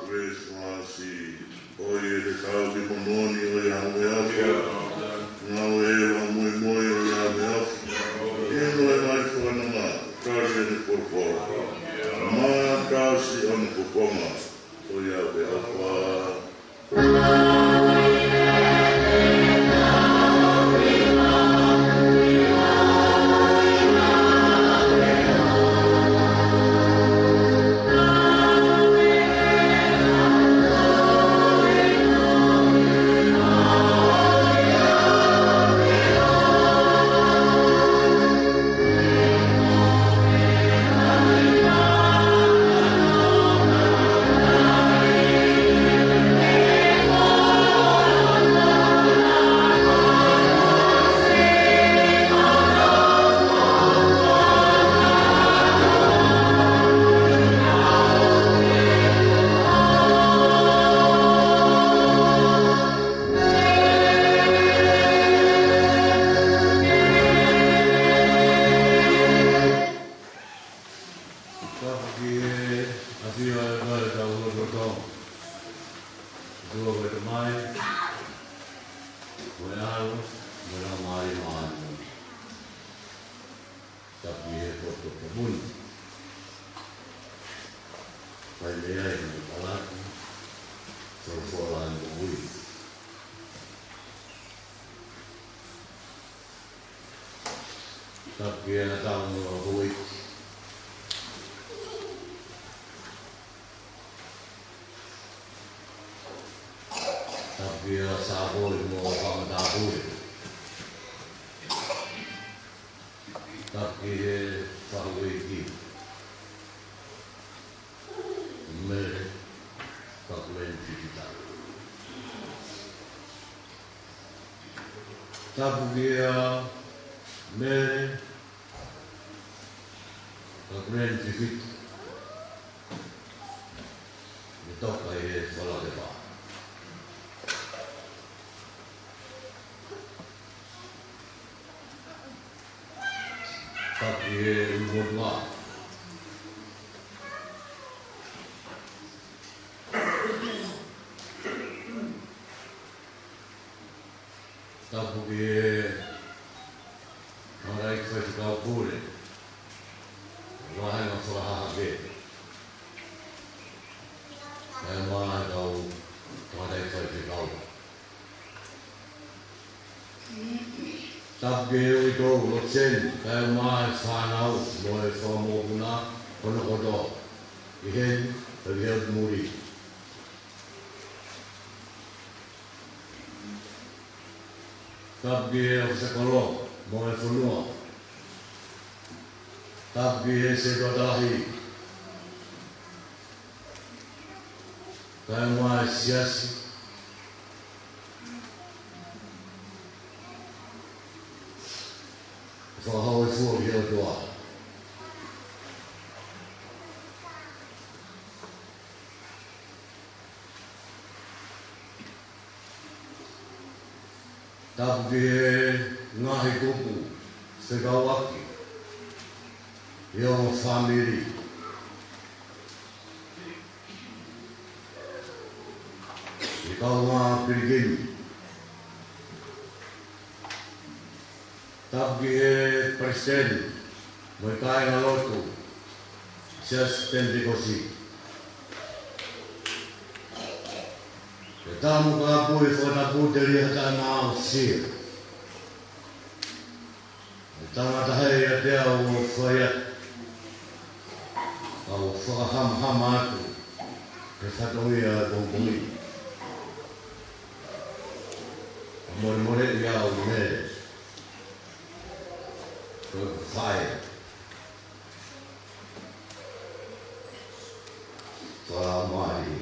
Christmas Eve. ʻOi ʻe te kau ki moʻoni ʻo ia te ʻofa. Ngāue ʻa e muimui ʻo ia te ʻofa. ʻIno e ngaahi fononga, kali ʻene polokola. Mātasi ʻo ne kokonga ʻo ia te ʻofa. Tapu ki he ʻafio ʻa e ʻOtua ʻi hotau lotolotonga. ʻOtua ko e Tamai, ko e ʻAlo, ko e Laumālie Māʻoniʻoni. Tapu ki he poto ko muni. Fai mei ai mo e palaki, folofola ʻa e moʻui. Tapu ki he ʻaho ni ʻo e houʻeiki. Tapu ki he Sāpoi mo e fanga tāpuni. Tapu ki he faʻu ʻeiki. Mele, Kakuleni Fifita. Tapu kia Mele, Kakuleni Fifita. Ne toka ʻi he falake pā. Tapu ki he ʻulumotuʻa. Tapu ki he Halaiki Faifekau Pule. Vāhenga Fakahahake. Tapu ki he uitou, Lotsen, kae ʻumaʻā e fānau mo e fanga mokopuna hono kotoa, ʻi heni pea ki he ʻotu muli. Tapu ki he ʻofisa kolo mo e fonua. Tapu ki he setuata lahi, kae ʻumaʻā e siasi. Fakahōifua ki he ʻOtua. Tapu ki he ngaahi kupu fekauʻaki, ʻi he ongo fāmili, ʻi he kaungā pilikimi. Tapu ki he palesiteni mo e kāingalotu Siasi Penitekosi. Ke tamu ka pui fakatapu te lia taʻe maʻu sia. ʻE tangata hei a te au ʻo fai atu ʻa e fakahamahama atu he fatongia ʻo e pongipongi. ʻA molemole ia ʻo Mele. Ko e fai. Fakamālō.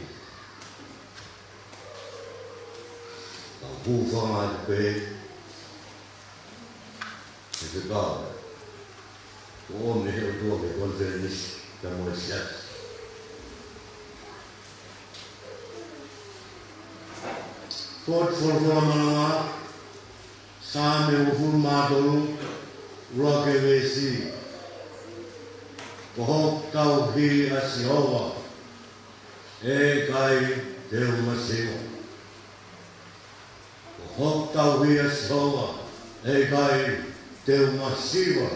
Ka hūfanga atu pē, ʻe te kau. ʻO ʻomi he ʻOtua ke konifelenisi, ka mo e siasi. Ko e folofola malanga, Saame uofulu mā tolu, ʻuluaki veesi. Ko hoku tauhi ʻa Sihova, ʻe ʻikai te u masiva. Ko hoku tauhi ʻa Sihova, ʻe ʻikai te u masiva.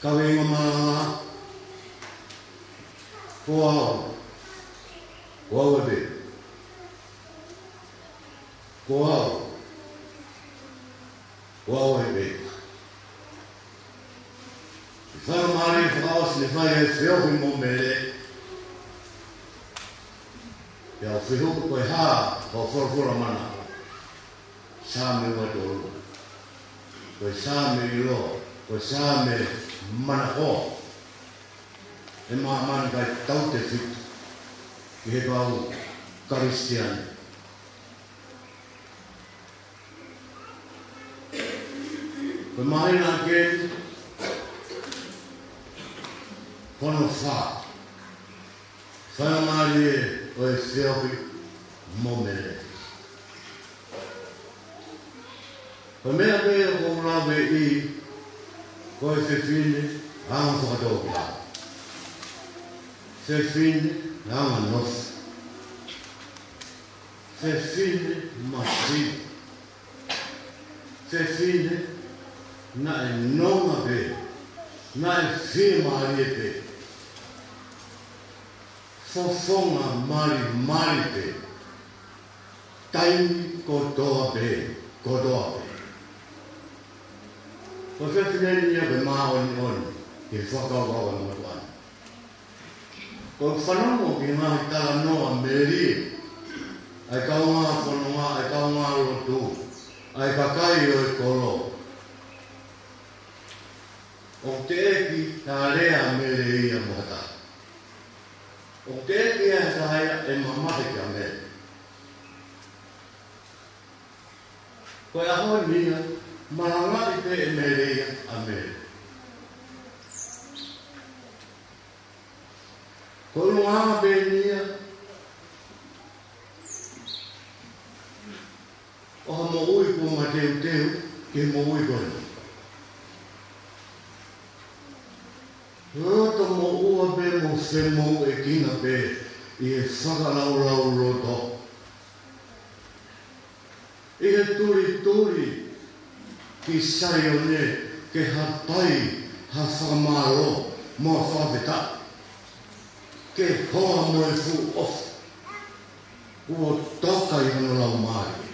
Kaveinga malanga, ko au, ko au ē pē. Ko au, ko au ē pē. ʻI he faingamālie fakaʻosi naʻe fai ai e feohi mo Mele, pea u fehuʻi ko e hā hoʻo folofola mana. Saame ua tolu. Ko e saame ʻilo, ko e saame manakoa ʻi māmani kae tautefito ki he kau Kalisitiane. Ko e māhina ʻeni hono fā. Faingamālie ʻo e feohi mo Mele. Ko e meʻa pē ʻoku ou laveʻi, ko e fefine anga fakatōkilalo. Fefine anga nofo. Fefine masiva. Fefine naʻe nonga pē, naʻe fiemālie pē. Fofonga malimali pē. Taimi kotoa pē, kotoa pē. Ko e fefine ni ia ko e māʻoniʻoni ki he fakakaukau ʻa e motuʻa ni. Ko e fanongo ki he ngaahi talanoa melie ʻa e kaungā fononga, ʻa e kaungā lotu, ʻa e kakai ʻo e kolo, ʻoku teʻeki ke lea Mele ia mo ha taha. ʻOku teʻeki ha taha ia ʻe mamahi kia Mele. Ko e ʻaho ni ia, malangaʻi pē ʻe Mele ia ʻa Mele. Ko e ʻulungaanga pē eni ia ʻo ha moʻui kuo mateuteu ki he moʻui ko eni. Loto moʻua pē mo femoʻuekina pē ʻi he fakalaulauloto. ʻI he tulituli ki Saione ke hapai ha fakamālō mo ha fakafetaʻi. Ke hoa mo e fuʻu ʻofa. kuo toka ʻi hono laumālie.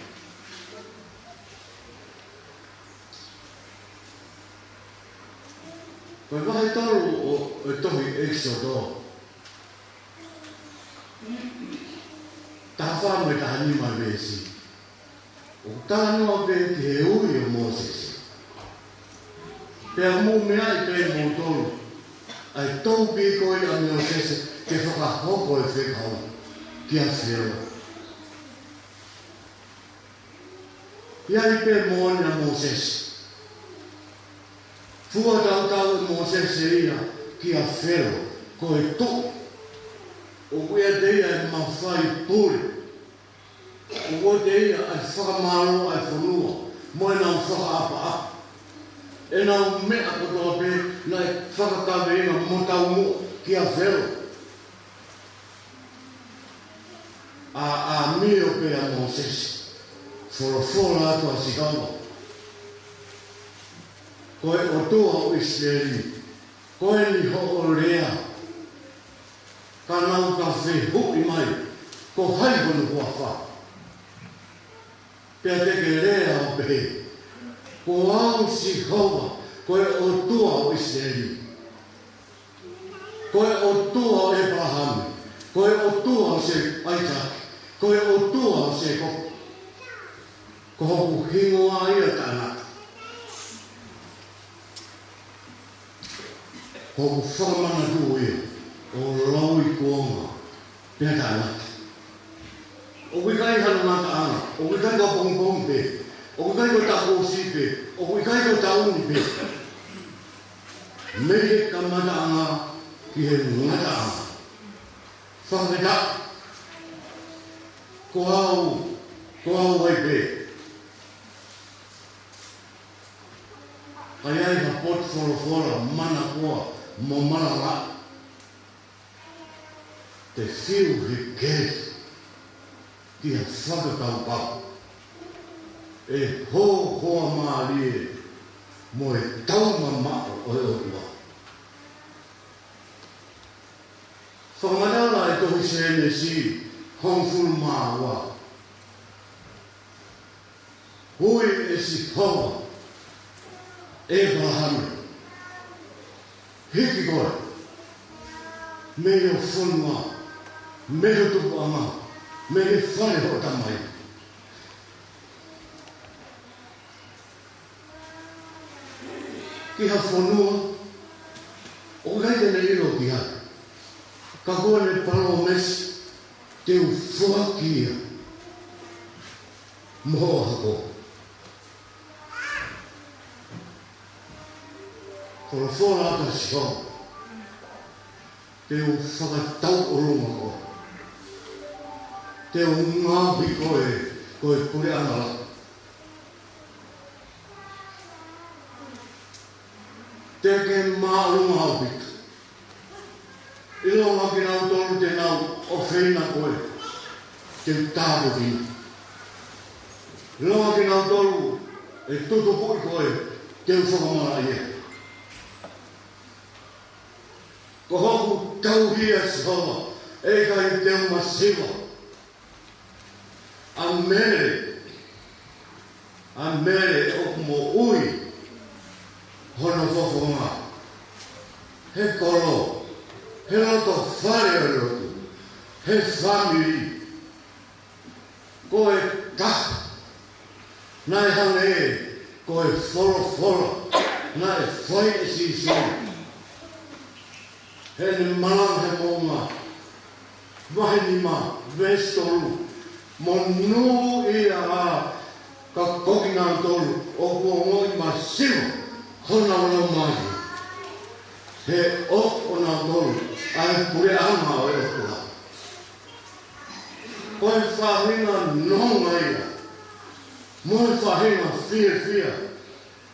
Ko e vahe tolu ʻo, ʻo e tohi ʻEkisoto, taha fā mo e taha nima veesi, ʻoku talanoa pē ki he ui ʻo Mōsese. Pea mou meaʻi pē moutolu ʻa e toupīkoi ʻa Mōsese ke fakahoko e fekau kia Felo. ʻI ai pē moʻoni ʻa Mōsese. Fua tautau ʻe Mōsese ia kia Felo, ko e tuʻi. ʻOku ʻiate ia e mafai pule. ʻOku ʻiate ia e fakamālō ʻa e fonua mo ʻenau fakaʻapaʻapa. ʻEnau meʻa kotoa pē naʻe fakakaveinga mo taumuʻa kia Felo. ʻA, ʻa ʻamio pē ʻa Mōsese, folofola atu ʻa Sihova: Ko e ʻOtua ʻo ʻIsileli, ko eni hoʻo lea. Ka nau ka fehuʻi mai, ko hai hono huafa? Pea te ke lea ʻo pehē, ko au Sihova, ko e ʻOtua ʻo ʻIsileli. Ko e ʻOtua ʻo ʻĒpalahame, ko e ʻOtua ʻo Sē-, ʻAisake, ko e ʻOtua ʻo Sēkope. Ko hoku hingoa ia taʻengata. Ko hoku fakamanatu ia ʻo lauikuonga pea taʻengata. ʻOku ʻikai hano ngataʻanga, ʻoku ʻikai ko e pongipongi pē, ʻoku ʻikai ko e taʻu kuo ʻosi pē, ʻoku ʻikai ko e taʻu ni pē. Mei he kamataʻanga ki he ngataʻanga. Fakafetaʻi. Ko au, ko au ai pē. ʻA ia ʻi ha potu folofola manakoa mo malanga, te fiu he keli ki ha fakakaukau ʻe hohoa mālie mo e taumamaʻo ʻo e ʻOtua. Fakamatala e tohi Sēnesi hongofulu mā ua. Ui ʻe Sihova ʻa ʻĒpalahame, hiki koe mei ho fonua, mei ho tupuʻanga, mei he fale ʻo hoʻo tamai, ki ha fonua ʻoku ʻikai te ne ʻilo ki ai. Ka ko ʻene palōmesi, te u foaki ia mo hoʻo hako. Folofola atu ʻa Sihova, te u fakatauʻolunga koe. Te u ngaohi koe ko e puleʻanga lahi. Te ke māʻolunga ʻaupito. ʻIlonga kinautolu te nau ʻofeina koe, te u tāpuekina. ʻIlonga kinautolu ʻe tutupuʻi koe, te u fakamalaʻia. Ko hoku tauhi ʻa Sihova, ʻe ʻikai te u masiva. ʻA Mele, ʻa Mele ʻoku moʻui hono fofonga, he kolo, he loto fale ʻo e lotu, he fāmili. Ko e taha naʻe hangē ko e folofola naʻe fai ʻe Sīsū heʻene malanga he moʻunga, vahe nima, veesi tolu: Monūʻia ā ka ko kinautolu ʻoku ongoʻi masiva honau laumālie, he ʻoku ʻonautolu ʻa e puleʻanga ʻo e ʻOtua. Ko e faʻahinga nonga ia, mo e faʻahinga fiefia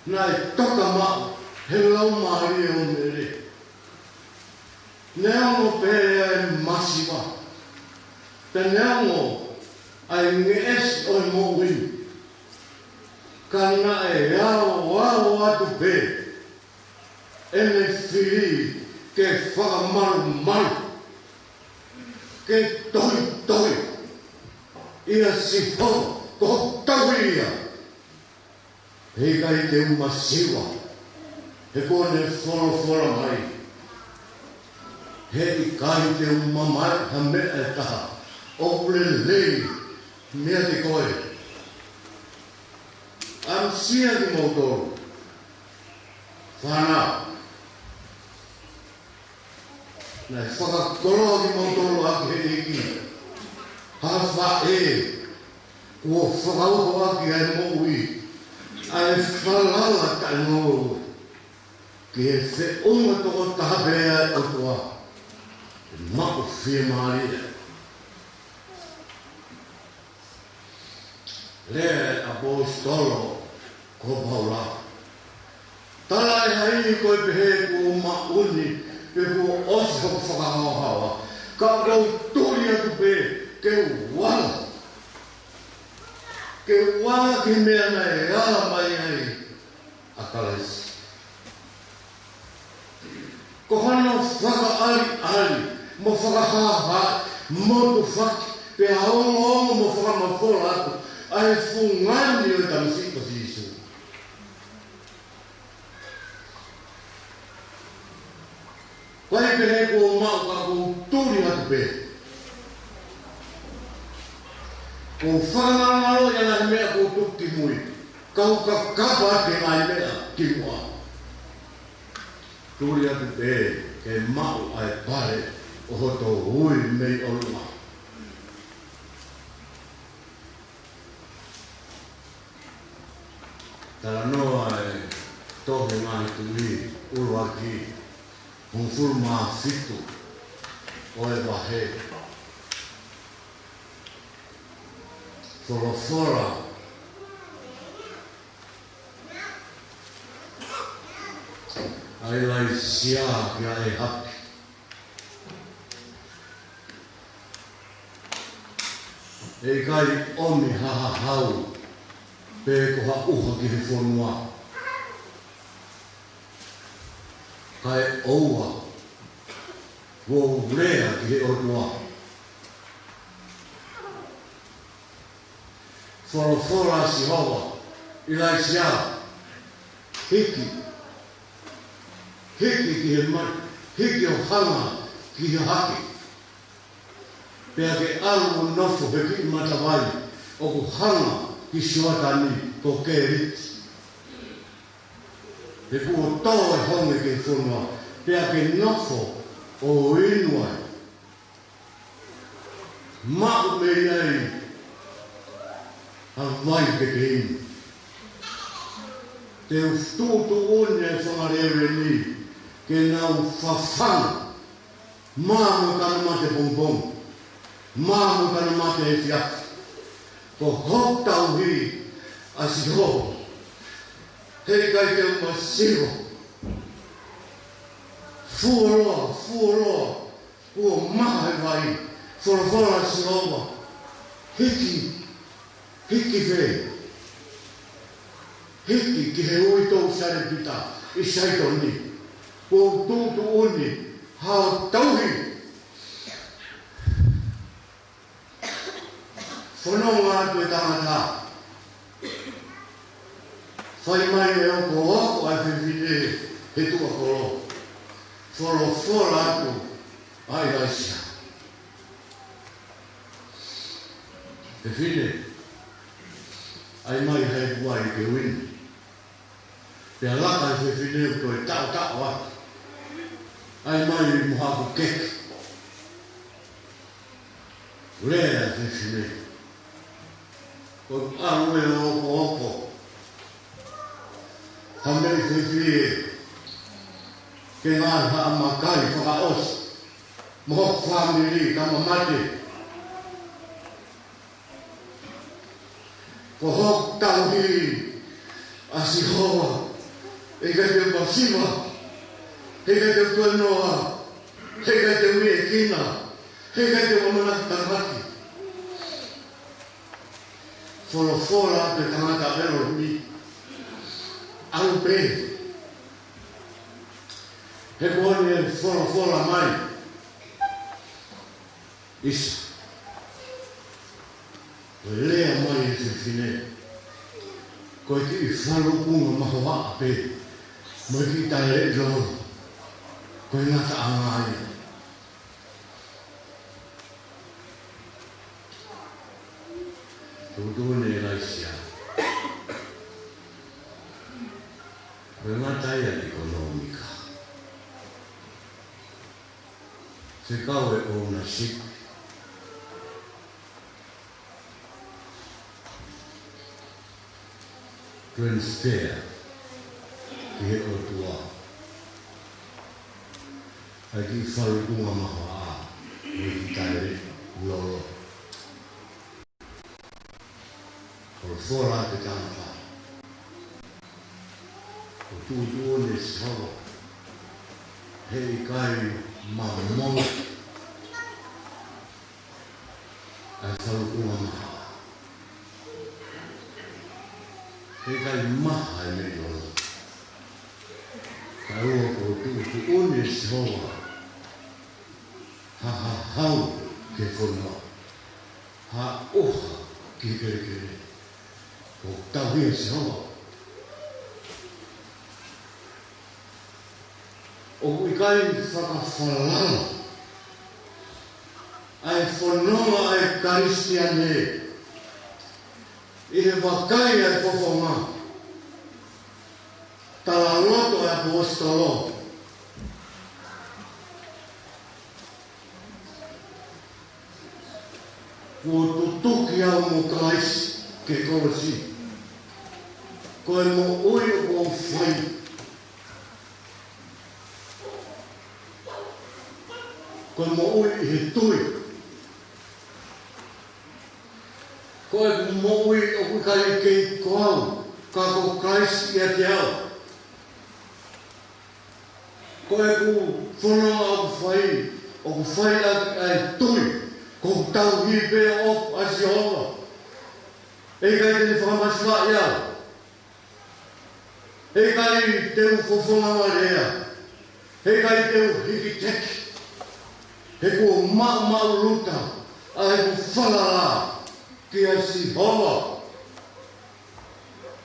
naʻe toka maʻu he laumālie ʻo Mele. Neongo pē ʻa e masiva, pea neongo ʻa e ngeʻesi ʻo e moʻui, ka naʻe aoao atu pē ʻene fili ke fakamalumalu, ke toitoi, ʻIa Sihova, ko hoku tauhi ia. He ʻikai te u masiva, he kuo ne folofola mai. He ʻikai te u mamae ha meʻa ʻe taha ʻoku lelei meiate koe. Amusia kimoutolu, fānau. Naʻe fakakoloa kimoutolu ʻaki ʻe he ʻEiki ha faʻē kuo fakauho ʻaki ʻa e moʻui, ʻa e falala taʻengoue, ki he feʻunga tokotaha pē ʻa e ʻOtua, ʻe maʻu fiemālie. Lea ʻa e ʻaposetolo ko Paula. Talaʻehai ko e pehē kuo maʻu ni, pe kuo ʻosi hoku fakahaohaoa. Ka ʻoku ou tuli atu pē ke u ala. Ke u ala ki he meʻa naʻe ala mai ai ʻa Kalaisi. Ko hono fakaʻaliʻali, mo fakahāhā, mo tufaki, pea ongoongo mo fakamafola atu ʻa e fungani ʻo e tamasiʻi ko Sīsū. Ko e pehē kuo maʻu ka ʻoku ou tuli atu pē. ʻOku ou fakamālō ʻi he ngaahi meʻa kuo tuku ki mui, ka u kakapa ʻaki e ngaahi meʻa ki muʻa. Tuli atu pē ke maʻu ʻa e pale ʻo hoto ui mei ʻolunga. Talanoa e tohi Ngaahi Tuʻi ʻuluaki, hongofulu mā fitu ʻo e vahe. Folofola ʻa ʻIlaisiā kia ʻĒhapi. ʻE ʻikai ʻomi ha hahau pe ko ha ʻuha ki he fonua, kae ʻoua kuo u lea ki he ʻOtua. Folofola ʻa Sihova, ʻIlaisiā, hiki, hiki ki he mai, hiki ʻo hanga ki he hake. Pea ke ʻalu ʻo nofo he kiʻi matavai ʻoku hanga ki Sioatani ko Kēliti. He kuo tō e honge ki he fonua, pea ke nofo ʻo inu ai. Maʻu mei ai ha vai ke ke inu. Te u tuʻutuʻuni ʻa e fanga lēveni ke nau fafanga, mā mo e kano mate pongipongi, mā mo e kano mate efiafi. Ko hoku tauhi ʻa Sihova, he ʻikai te u masiva. Fuoloa, fuoloa, kuo maha e vai. Folofola ʻa Sihova, hiki, hiki fē? Hiki ki he uitou Salepita ʻi Saitoni. Kuo u tuʻutuʻuni haʻo tauhi. Fononga atu e tangata. Fai mai e okooko ʻa e fefine he tuʻa kolo. Folofola atu ʻa ʻIlaisiā, fefine, ʻai mai haʻo vai ke u inu. Pea laka e fefine ʻo toe taʻotaʻo atu. ʻAi mai mo haku keke. Lea e fefine, ko e ʻalu e okooko ha meʻi fefie ke ngaahi haʻa makai fakaʻosi mo hoku fāmili ka mamate. Ko hoku tauhi ʻa Sihova, he ʻikai te u masiva, he ʻikai te u tuenoa, he ʻikai te u liʻekina, he ʻikai te u ʻamanaki tānaki. Folofola atu e tangata ʻElohimi, ʻalu pē. He kuo ne folofola mai. ʻIsa. Lea mai e fefine, ko e kiʻi falukunga mahoaʻa pē mo e kiʻi taeleʻi lolo, ko e ngataʻanga ia. Tuʻutuʻuni ʻe Laisia, ko e ngata ia ʻikonōmika. Fekau e ownership, transfer ki he ʻOtua ʻa e kiʻi falukunga mahoaʻa mo e kiʻi taeleʻi lolo. Ko e folofola ʻa e tangata, ko e tuʻutuʻuni ʻe Sihova, heʻikai mamonga ʻa e falukunga mahoaʻa. Heʻikai maha e meʻi lolo. Kae ʻoua, ko e tuʻutuʻuni ʻe Sihova ha hahau ki he fonua, ha ʻoha ki he kelekele. Ko e tauhi ʻa Sihova. ʻOku ʻikai fakafalala ʻa e fononga ʻa e Kalisitiane ʻi he vakai ʻa e fofonga. Talaloto ʻa e ʻaposetolo, kuo tutuki au mo Kalaisi ki he kolosi. Ko e moʻui ʻoku ou fai, ko e moʻui ʻi he tui. Ko ʻeku moʻui ʻoku ʻikai ke ko au, ka ko Kalaisi ʻiate au. Ko ʻeku fononga ʻoku fai, ʻoku fai ʻaki ʻa e tui, ko e tauhi pē ʻoʻoku ʻa Sihova. ʻE ʻikai te ne fakamasiva ia. ʻE ʻikai te u fofonga lea. ʻE ʻikai te u hikiteki. He kuo maʻumaʻuluta ʻa ʻeku falala kia Sihova.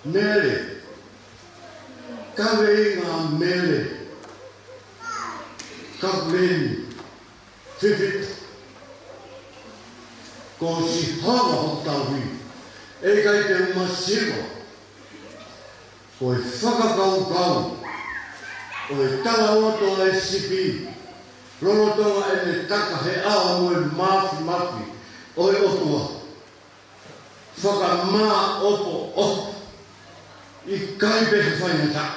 Mele, kaveinga Mele, Kapuleni, Fifita. Ko Sihova hoku tauhi, ʻe ʻikai te u masiva. Ko e fakakaukau ʻo e talaloto ʻa e sipi lolotonga ʻene taka he ʻao mo e māfimafi ʻo e ʻOtua. Fakamāʻopoʻopo. ʻIkai pē ha faingataʻa.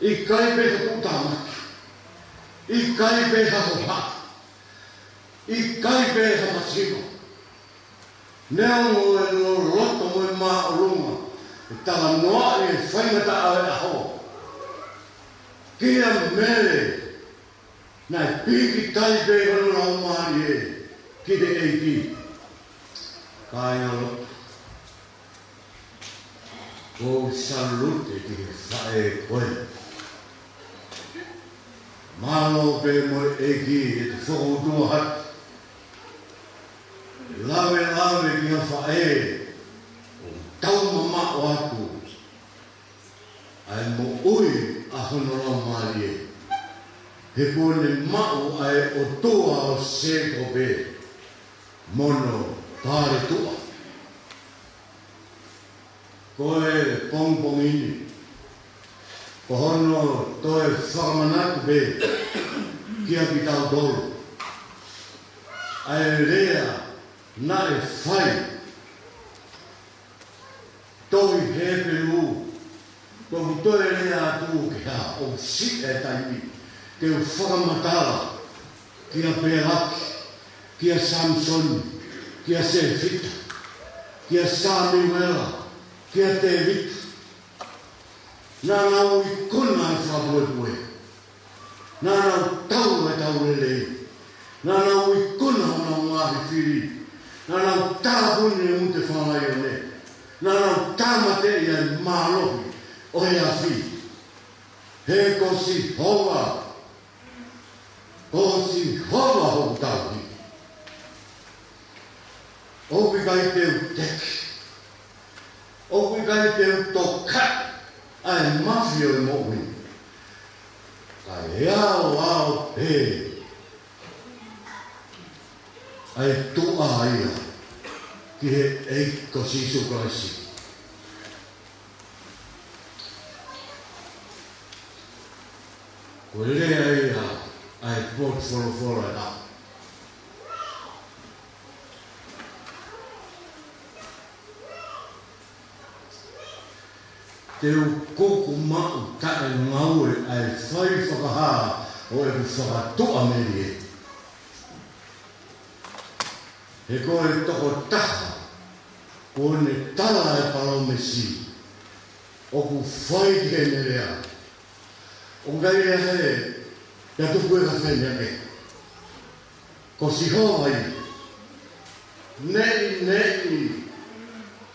ʻIkai pē ha tuʻutāmaki. ʻIkai pē ha hohaʻa. ʻIkai pē ha masiva. Neongo e loloto mo e māʻolunga, ʻe talanoaʻi e faingataʻa ʻo e ʻaho. Kia Mele, naʻe pīkitai pē hono laumālie ki he ʻEiki. Kāinga lotu, ʻoku ou salute ki he faʻē ko ē. Mālō pē mo e ʻEiki ʻete fokoutua atu. Lavelave ki ha faʻē ʻoku taumamaʻo atu ʻa e moʻui ʻa hono laumālie. He kuo ne maʻu ʻa e ʻOtua ʻo Sēkope mo hono paletuʻa. Ko e pongipongi ni, ko hono toe fakamanatu pē kia kitautolu ʻa e lea naʻe fai. Tohi Hepelū, ko ʻeku toe lea atu ke hā, ʻoku siʻi e taimi ke u fakamatala kia Pelaki, kia Samisoni, kia Sefita, kia Samiuela, kia Tēvita. Naʻa nau ikuna e fakapuepue. Naʻa nau tau e tau lelei. Naʻa nau ikuna honau ngaahi fili. Naʻa nau tāpuni e mute fakalaione. Naʻa nau tāmateʻi e mālohi ʻo e afi. He ko Sihova, ko Sihova hoku tauhi. ʻOku ʻikai te u teki, ʻoku ʻikai te u tokaʻi ʻa e mafi ʻo e moʻui, kae aoao pē ʻa e tuʻa ia ki he ʻEiki ko Sīsū Kalaisi. Ko e lea ia ʻa e potu folofola ʻe taha. Te u kuku maʻu taʻengaue ʻa e fai fakahā ʻo ʻeku fakatuʻamelie. He ko e tokotaha kuo ne tala e palōmesi ʻoku fai ki heʻene lea. ʻOku ʻikai lea he, pea tuku e kafeni ake. Ko Sihova ia. Neʻineʻi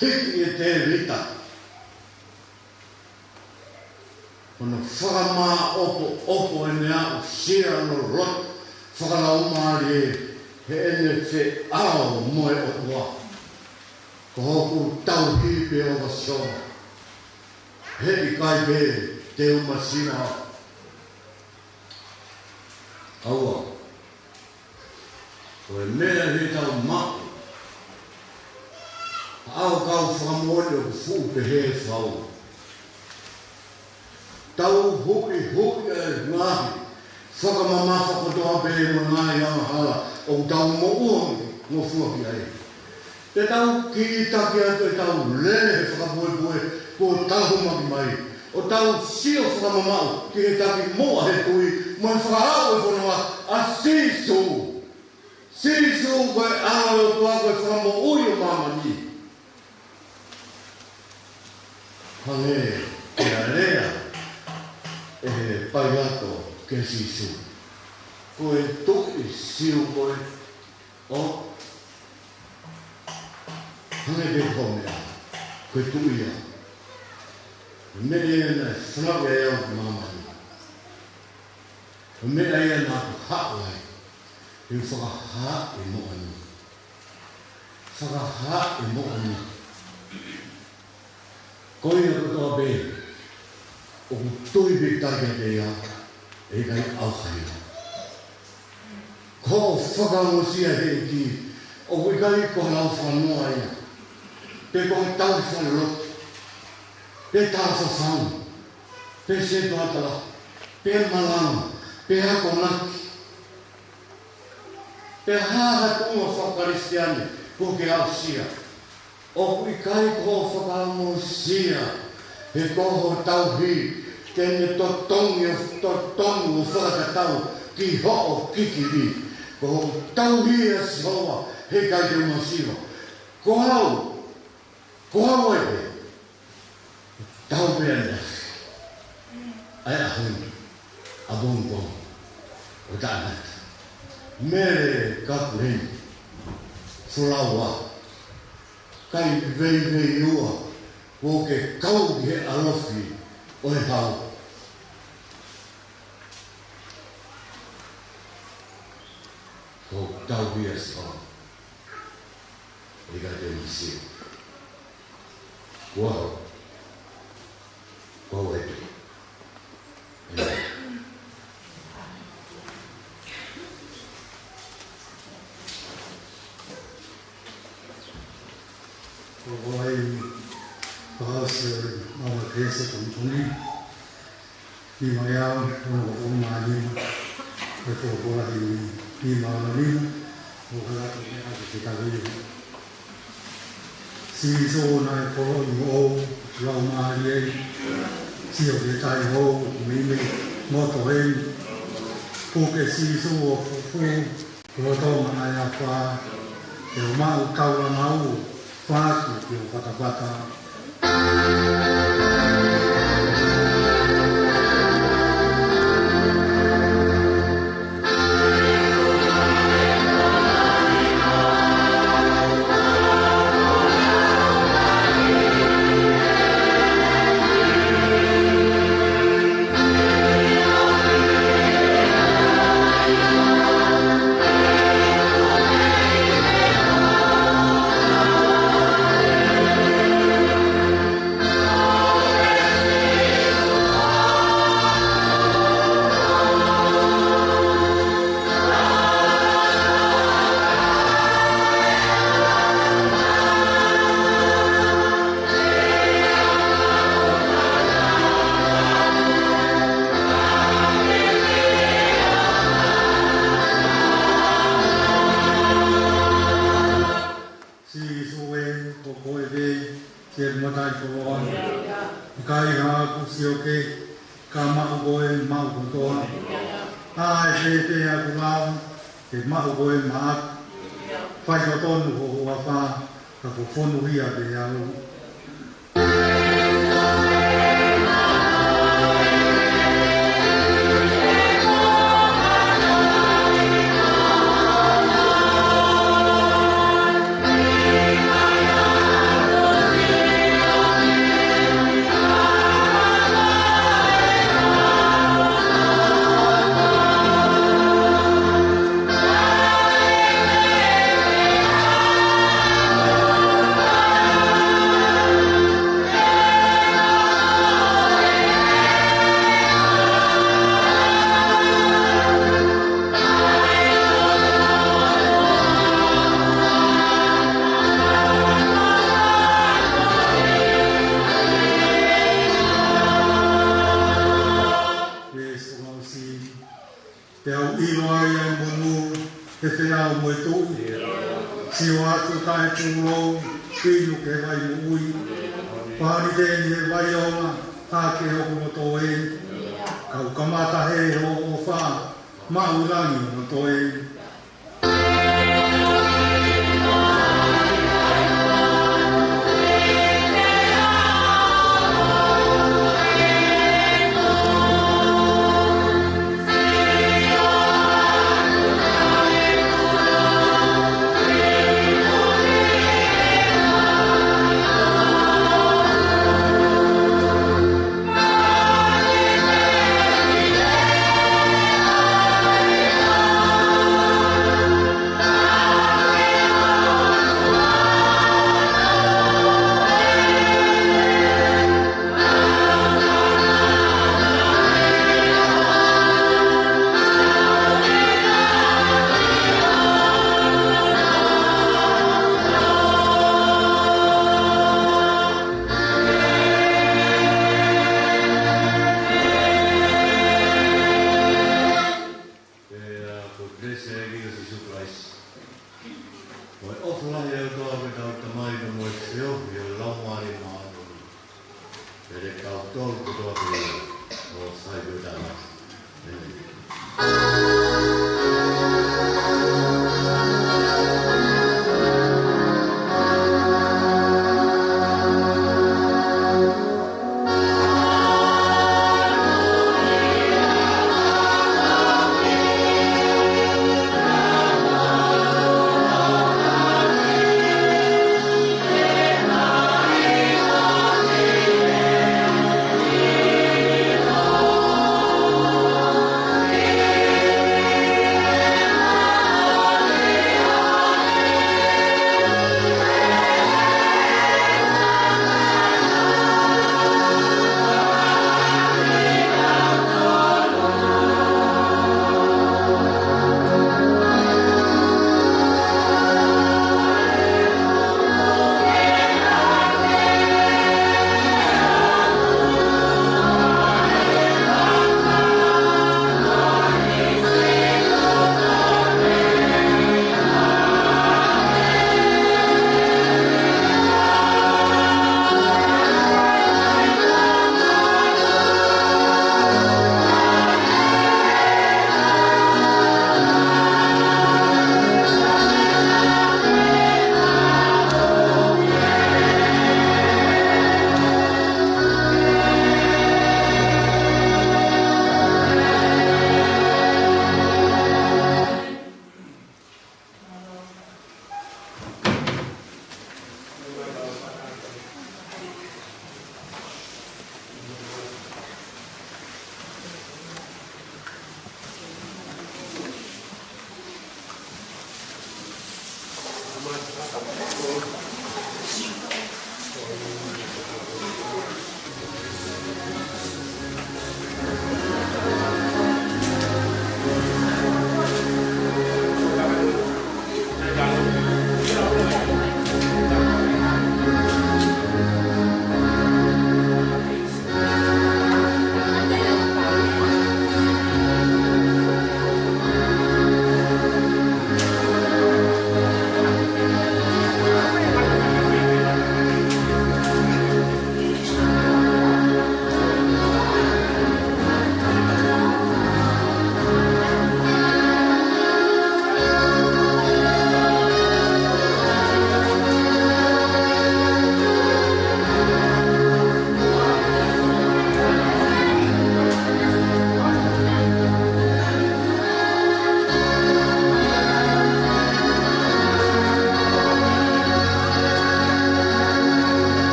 hiki ʻe Tēvita hono fakamāʻopoʻopo ʻene aʻusia loloto fakalaumālie heʻene feʻao mo e ʻOtua. Ko hoku tauhi pē ʻa Sihova. He ʻikai pē te u masiva. ʻAua. Ko e meʻa ʻi heʻetau maʻu ʻa e kau fakamoʻoni ʻoku fuʻu pehē fau. Tau huʻihuʻi ʻa e ngaahi fakamamafa kotoa pē mo e ngaahi angahala ʻoku tau moʻua ngofua ki ai. Te tau kītaki atu ʻetau lele he fakapuepue kuo tāhumaki mai, ʻo tau sio fakamamaʻu ki he takimuʻa he tui mo e fakaʻau ʻo e fonua, ʻa Sīsū. Sīsū ko e ʻAlo ʻo e ʻOtua, ko e Fakamoʻui ʻo māmani. Hangē ko e lea ʻe he Pailato kia Sīsū, ko e tuʻi Siu koe? ʻO hangē pē ko e meʻa, ko e tuʻi ia. Meʻa ia naʻe fanauʻi ai au ki māmani. Ko e meʻa ia naʻa ku haʻu ai, he fakahā e moʻoni. Fakahā e moʻoni. Ko ia kotoa pē ʻoku tui pē takia pē ia, ʻe ʻikai ʻauha ia. Ko hoʻo fakaongosia he ʻEiki, ʻoku ʻikai ko ha lau fakanoa ia, pe ko ha tauhi falelotu, pe tala fafau, pe sētuata lahi, pe malanga, pe akonaki, pe ha ha tuʻunga faka-Kalisitiane kuo ke aʻusia. ʻOku ʻikai ko hoʻo fakaongosia, he ko hoʻo tauhi te ne totongi ʻo, totongi ʻo fakatatau ki hoʻo kikili. Ko hoʻo tauhi ʻa Sihova, he ʻikai te u masiva. Ko au, ko au ē, tau pē ʻaneafi, ʻa e ʻaho ni, ʻapongipongi, ʻo taʻengata. Mele Kapuleni, Fulaua, Kaiveiveua, kuo ke kau ki he ʻalofi ʻo e hau. Ko hoʻo tauhi ʻa Sihova, ʻe ʻikai te u masiva. Kuo au, kuo au ē. ʻĒmeni. Ko e fakaʻosi ʻo e maama Kelesi ʻo e ʻaho ni. Nima ʻe au, ono ko e nima, ko e folofola ʻi he nima ono nima, ʻo kalato me ake ke taku ia. Sīsū naʻe poloʻi moʻou, laumālie, sio ki he taʻehou, meimei ngoto heni. Puke Sīsū ʻo fufū, lolotonga ʻa e afā, ke u maʻu taulanga ʻo fāki ki ho fatafata. Ko e maʻu kotoa. ʻA e fēfē ʻoku lau, ke maʻu ko e maʻaku. Faitotonu ho huafa, ka ko e fonu ia pē au. Pea u ʻilo ai ʻa e monū, he feʻao mo e tuʻi. Sio atu taʻepūlou, inu ki he vai moʻui. Pāni teni he vai ʻoʻona, hake hoku loto ē. Ka u kamata he hoʻo ʻofa, maʻu langi hono toe.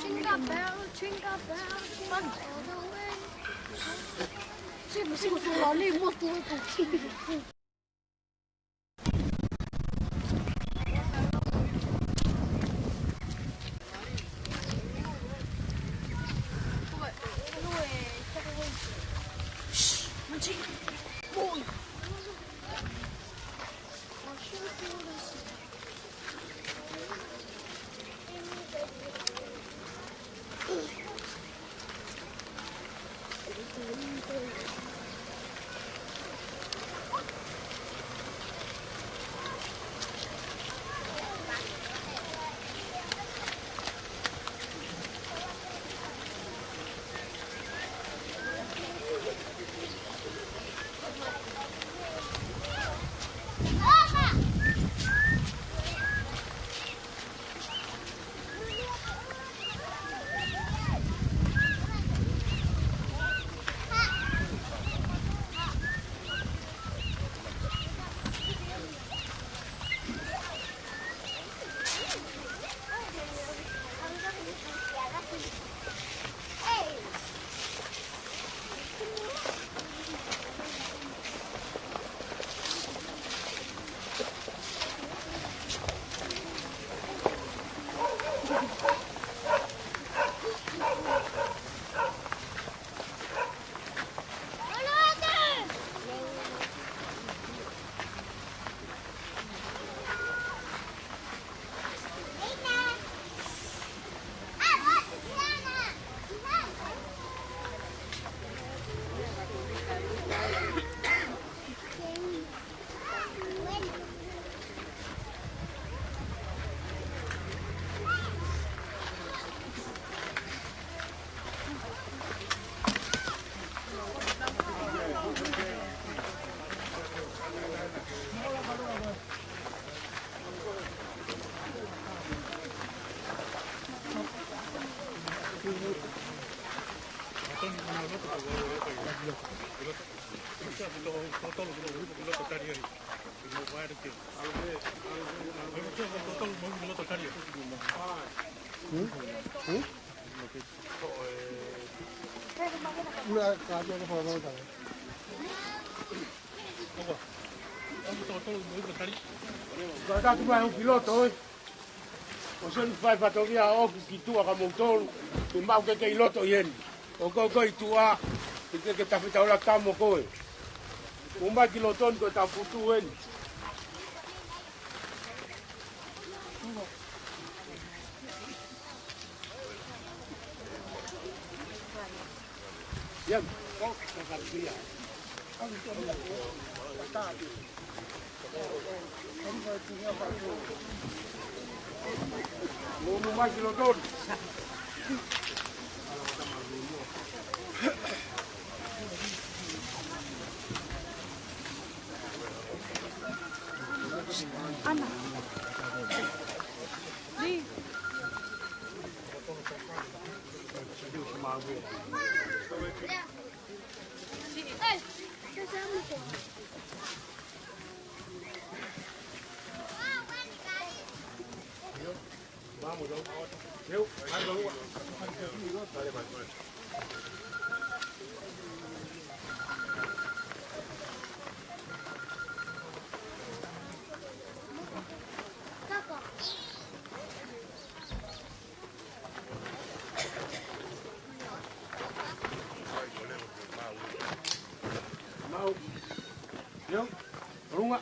Jingle bell, jingle bell, jingle all the way. Siku, siku, siku, lali, mo tu, tu. Ka tā tuku mai hoku ʻi loto, ē. ʻOsi eni fai fatongia ʻoku ki tuʻa ka moutolu, ke mau ke kei loto ʻi heni. ʻO ko ko ʻi tuʻa, ke ke ke tafitaula kamo koe. Mo mai ki loto ni ko e taputu eni. Mau. Leo. Runga.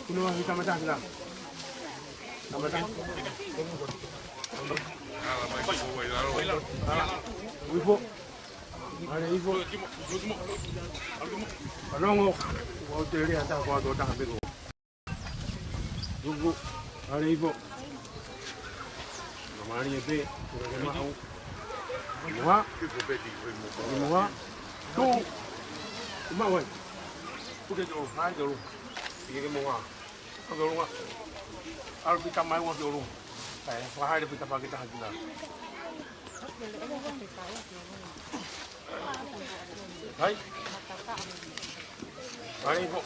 Kuno wa hita mata hita. Mata. Uifo. Ale ifo. Alongo. Wa utele ata kwa to ta peko. Tuku, ale ifo. Mālie pē, tuku ke maʻu. Moha. Moha. Tu. Maʻu ai. Puke ke ʻolunga, ke ʻolunga. Puke ke moha. Ke ʻolunga. ʻAlu pita mai ua ke ʻolunga. ʻAi, fakahā pita pā ke taha ki lalo. Hai. Hai, ifo.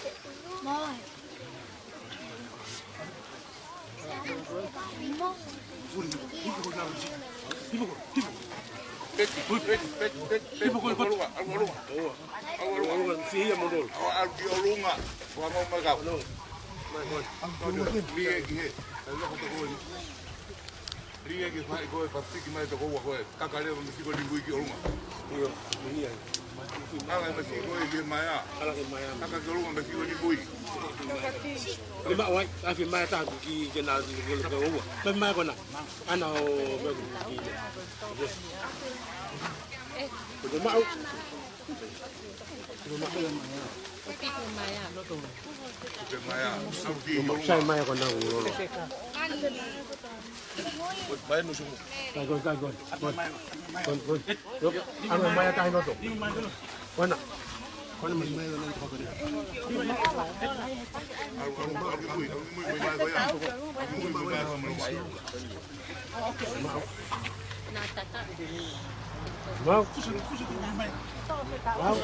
Lia ke fai ko e papitiki mai toko ua ko e. Kaka leva me siko ni kui ki ʻolunga. ʻIo, ʻio. Ala me siko e ke maea. Ala ke maea. Kaka ki ʻolunga me siko ni kui. Ke maʻu ai, ʻa e fie maea taha ki, ke na, ke, ke ua. Ke maea ko na. ʻAna ʻo, me ku ki. Sai mai ko na ulo. Kai kon, kai kon. Kon, kon. Ano mai tahi noto. Kona. Kona mai mai. Mau. Mau.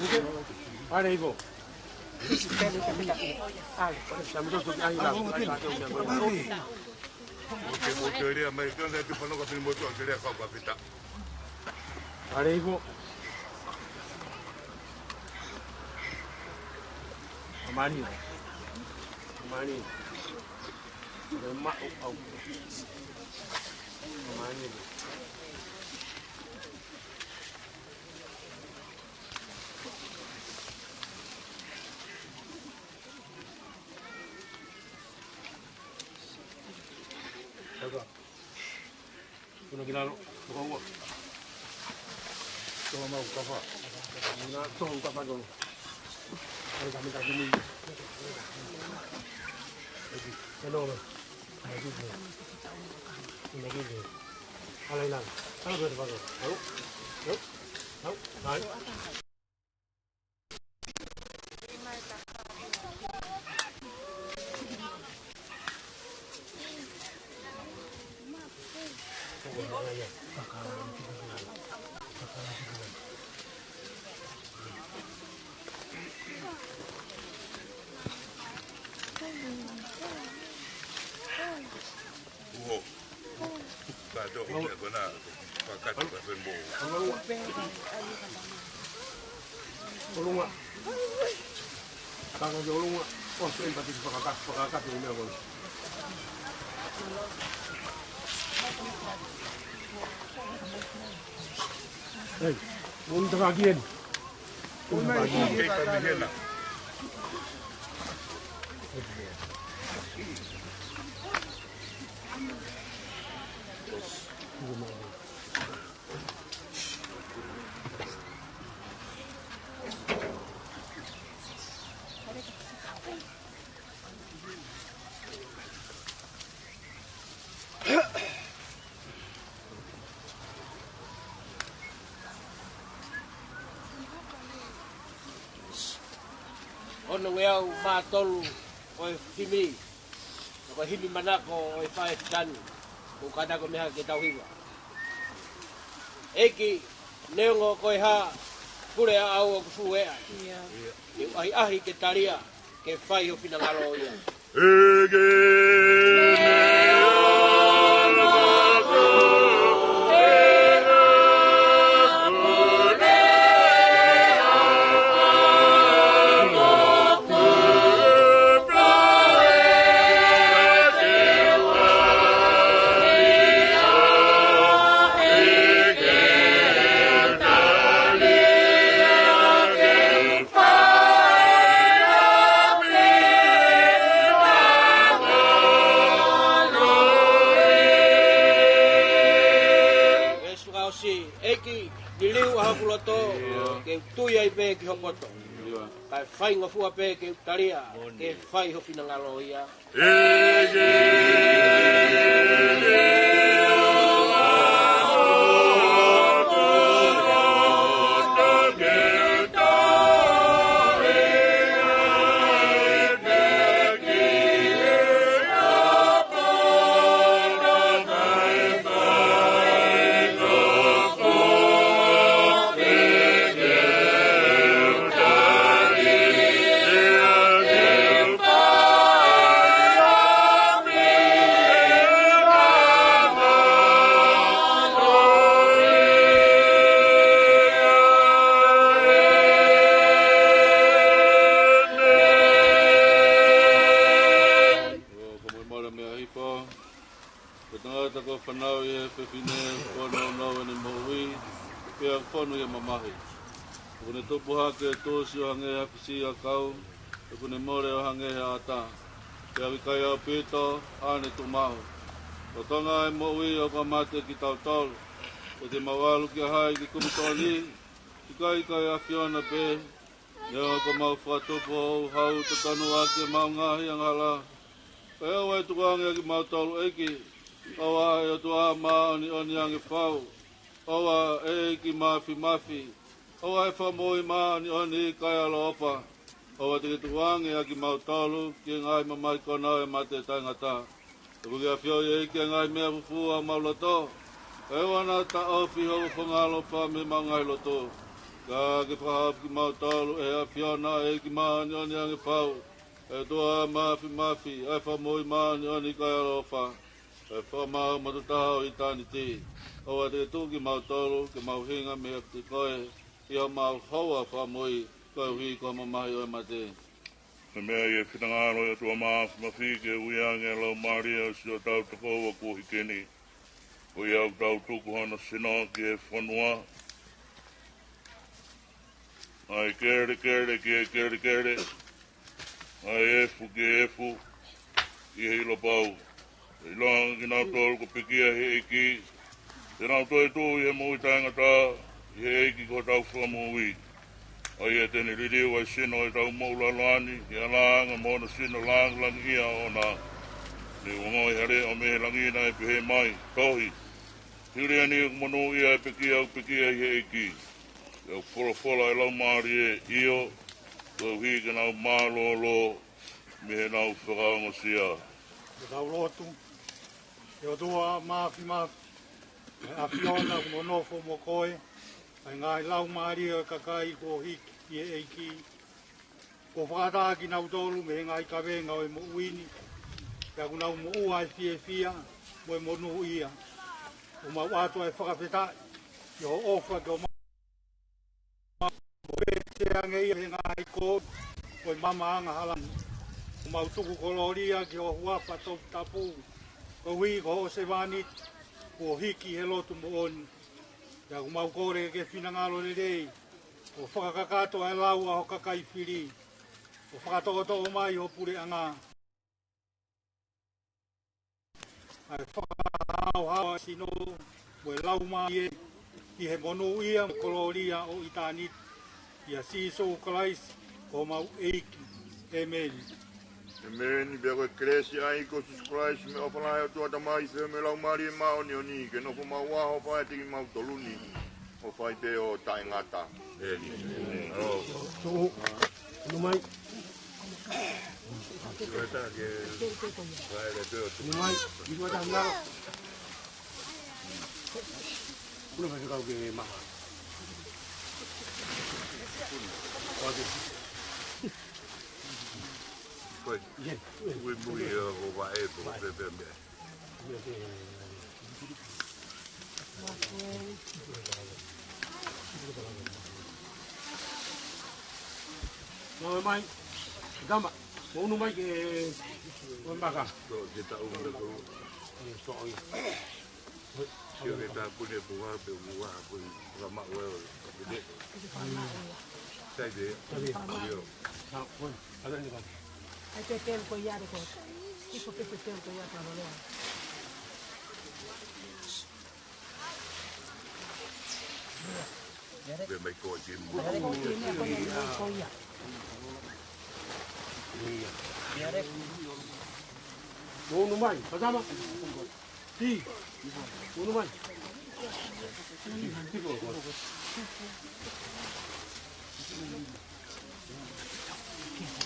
Oke. Pare ipo. Oke, mo ke lea mai, ke ona te fano ka pini mo ke lea kau ka pita. Pare ipo. Amani. Amani. Maʻu au. Amani. Kuna kina lo, lo kau. Tō mau kafa. Na tō kafa tō. Ai kami kami ni. Hello. Hello. Hello. Hello. Hello. Hello. Hello. Uho. Ka tō ko e kona, fakatu ka fenbo. Olunga. Kanga ki olunga. O, sen pati fakaka-, fakakatu i mea kona. Hei, mun taka kien. Mun taka kien. Kei ka mihena. Ono ngeau mā tolu ʻo e himi, ko e himi manako ʻo e faifekau, ʻoku kātaki mei he ke tau hiva. ʻEiki, neongo ko e hā, pule ʻaʻau ʻoku fueʻa. Ia. Ke u ʻahiʻahi ke talia, ke fai ho finangalo ia. ʻEiki, liliu ʻa hoku loto, ke u tui ai pē ki ho poto. Kae faingofua pē ke u talia, ke fai ho finangalo ia. Ko e mole mei ʻIpa, ko e tangata ko e fanauʻi ʻe he fefine, ko e nounou ʻene moʻui, pea fonu ʻi he mamahi. ʻOku ne tupu hake ʻo tuʻusi ʻo hangē ha fisiʻiʻakau, ʻoku ne mole ʻo hangē ha ʻata. Pea ʻoku ʻikai ʻaupito haʻane tuʻumaʻu. Lolotonga ʻene moʻui ʻoku mate kitautolu. ʻE te mau ʻalu kia hai ke kumi tokoni? ʻIkai, ʻikai ʻAfiona pē, neongo kuo mau fakatupu hoʻo hau totonu ʻaki ʻemau ngaahi angahala. Kae ʻoua ʻe tukuange ʻa kimautolu ʻEiki, ʻoua ʻe ʻOtua māʻoniʻoni ange fau, ʻoua ʻe ʻEiki Māfimafi, ʻoua ʻe Fakamoʻui māʻoniʻoni ʻikai ʻaloʻofa, ʻoua te ke tukuange ʻa kimautolu ki he ngaahi mamahi konau ʻo e mate taʻengata. Ka ke ʻafioʻi ʻEiki ʻa e ngaahi meʻa fufū ʻa homau loto, kae ʻoua naʻa taʻofi hoʻo fofonga ʻaloʻofa mei heʻemau ngaahi loto. Ka ke fakahaofi kimautolu ʻe he ʻAfiona ʻEiki māʻoniʻoni ange fau, ʻa e ʻOtua Māfimafi, ʻa e Fakamoʻui māʻoniʻoni ʻikai ʻaloʻofa, ʻa e Fakamaau Matutaha ʻo ʻitāniti. ʻOua te ke tuku kimautolu ke mau hinga meiate koe ʻi haʻamau houa fakamoʻui, koeʻuhi ko e mamahi ʻo e mate. Ko e meʻa ʻi he finangalo ʻo e ʻOtua Māfimafi ke ui ange ʻa e laumālie ʻo siʻotau tokoua kuo hiki ni, ko ia ʻoku tau tuku hono sino ki he fonua, ʻa e kelekele ki he kelekele, ʻa e efu ki he efu, ʻi he ʻilo pau. ʻIlonga kinautolu kuo pekia ʻe he ʻEiki, te nau toetuʻu ʻi he moʻui taʻengata ʻi he ʻEiki ko hotau Fakamoʻui. ʻA ia te ne liliu ʻa e sino ʻo ʻetau moʻulaloa ni ʻi he ʻalanga mo hono sino lāngilangiʻia ʻoʻona. Ne u ongoʻi ha leʻo mei he langi naʻe pehē mai, Tohi, hili ʻeni ʻoku monūʻia ʻa e pekia ʻoku pekia ʻi he ʻEiki. Pea ʻoku folofola ʻa e Laumālie, ʻio, koeʻuhi ke nau mālōlō mei heʻenau fakaongosia. Ke tau lotu. ʻE ʻOtua Māfimafi, ʻa e ʻAfiona kuo nofo mo koe, ʻa e ngaahi laumālie ʻo e kakai kuo hiki ʻi he ʻEiki, kuo fakaʻatā kinautolu mei he ngaahi kavenga ʻo e moʻui ni, pea kuo nau moʻua ʻa e fiefia mo e monūʻia. ʻOku mau ʻoatu ʻa e fakafetaʻi ʻi hoʻo ʻofa ki homau, mo vete ange ia he ngaahi kovi ʻo e maama angahala ni. ʻOku mau tuku kolōlia ki ho huafa toputapu, koeʻuhi ko hoʻo sevāniti kuo hiki he lotu moʻoni. Pea ʻoku mau kole ke ke finangalo lelei, ʻo fakakakato ʻa e lau ʻa ho kakai fili, ʻo fakatoʻotoʻo mai ho puleʻanga, ʻa e fakahaohaoa ʻa e sino mo e laumālie, ʻi he monūʻia mo e kolōlia ʻo ʻitāniti. ʻIa Sīsū Kalaisi ko homau ʻEiki. ʻĒmeni. ʻĒmeni. Pea ko e kelesi ʻa e ʻEiki ko Sīsū Kalaisi, mo e ʻofa lahi ʻa e ʻOtua Tamai, feohi mo e Laumālie Māʻoniʻoni, ke nofo maʻu ʻa e ʻofa ʻiate kimautolu ni, ʻo fai pē ʻo taʻengata. ʻĒmeni. Tuʻu. Unu mai. Unu mai. Unu mai. Unu mai, kau ke maha. Koe. Ui, mui, ʻo vaʻe, ʻo pepe, meʻa. Mau mai, tama, mau unu mai ke, mau maka. Ko e taʻu na ko. Sio ke tāpuni e puha pe ua ko i puha maʻu e o. Sai de. Sai de. Io. Sa, ko, ala ni ka. Ai te teu ko ia de ko. Ki ko pe te teu ko ia ka lo lea. Pe mai ko i mo. Ko i mo ko ia. Ia. Mo unu mai, pasama. Ti. Unu mai. Ti, ti ko.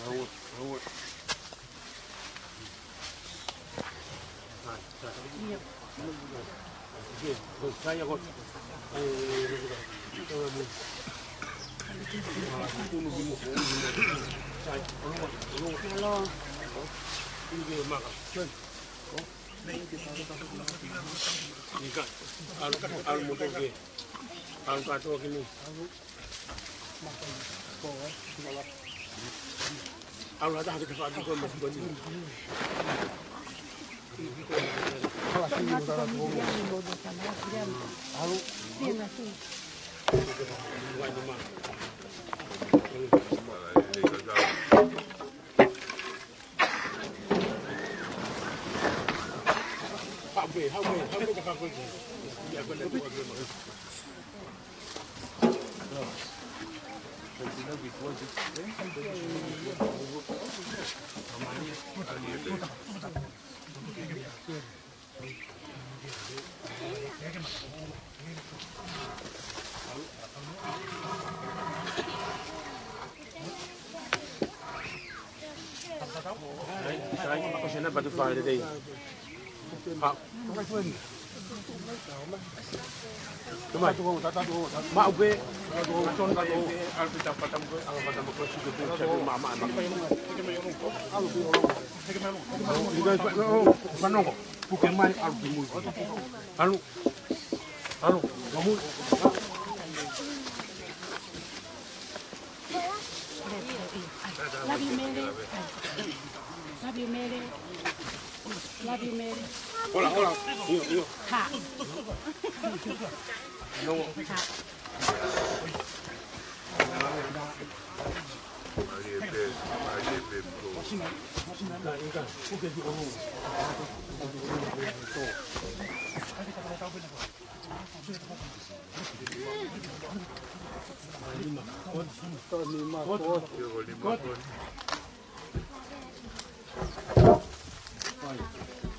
Awa, awa. Alo. Nika, ʻalu, ʻalu mo toke. ʻAlu kātoa ki mui. ʻAlu ʻatā ke te faʻa tuko mo tuko ni. ʻAlu. Sai, sai, ko sena batu fale dei. Ha. Tumai. Ma upe. Aton ka upe. Alpita patam ko, alpita patam ko, suku tu, suku mama, mama. Ika, no, panongo. Puke mai, alu ki mui. Alu. Alu. Mamu. Love you, Mele. Love you, Mele. Love you, Mele. Hola, hola. Io, io. Ha. No. Ha.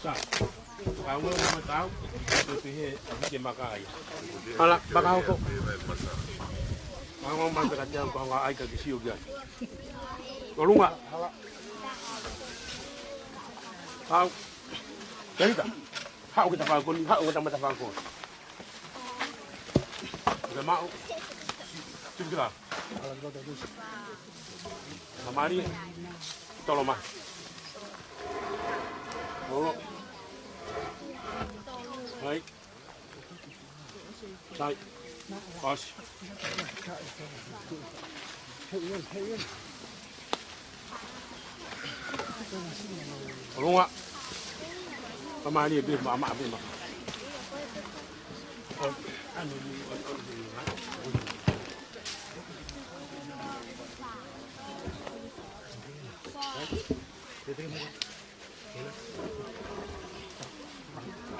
Sa. Ka ua ua tau, ko te he, a vike makai. Hala, makahoko. Ka ua ua mata ka te au, ka ua ai ka ke sio ki ai. Ko lunga. Hau. Terita. Hau kita fakoni, hau kita mata fakoni. Kita mau. Sip kita. Mamari. Toloma. Lolo. Hai. Sai. Pas. Runga. Kamani e pe ma ma pe ma.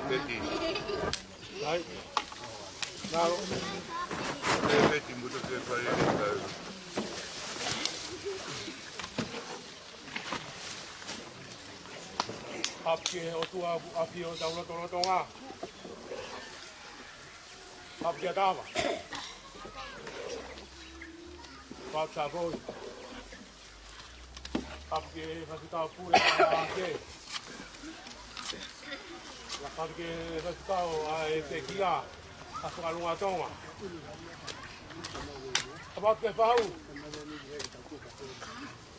Peti. Hai. Nalo. Peti, mutu ke fai e kai. Api ke ʻOtua ʻoku ʻafio ʻi hotau lotolotonga. Api ke tava. Pau sa koi. Api ke fasikau pule ake. Api ke fasikau ʻa e pekia ʻa Fakalunga Tonga. Api ke fahu.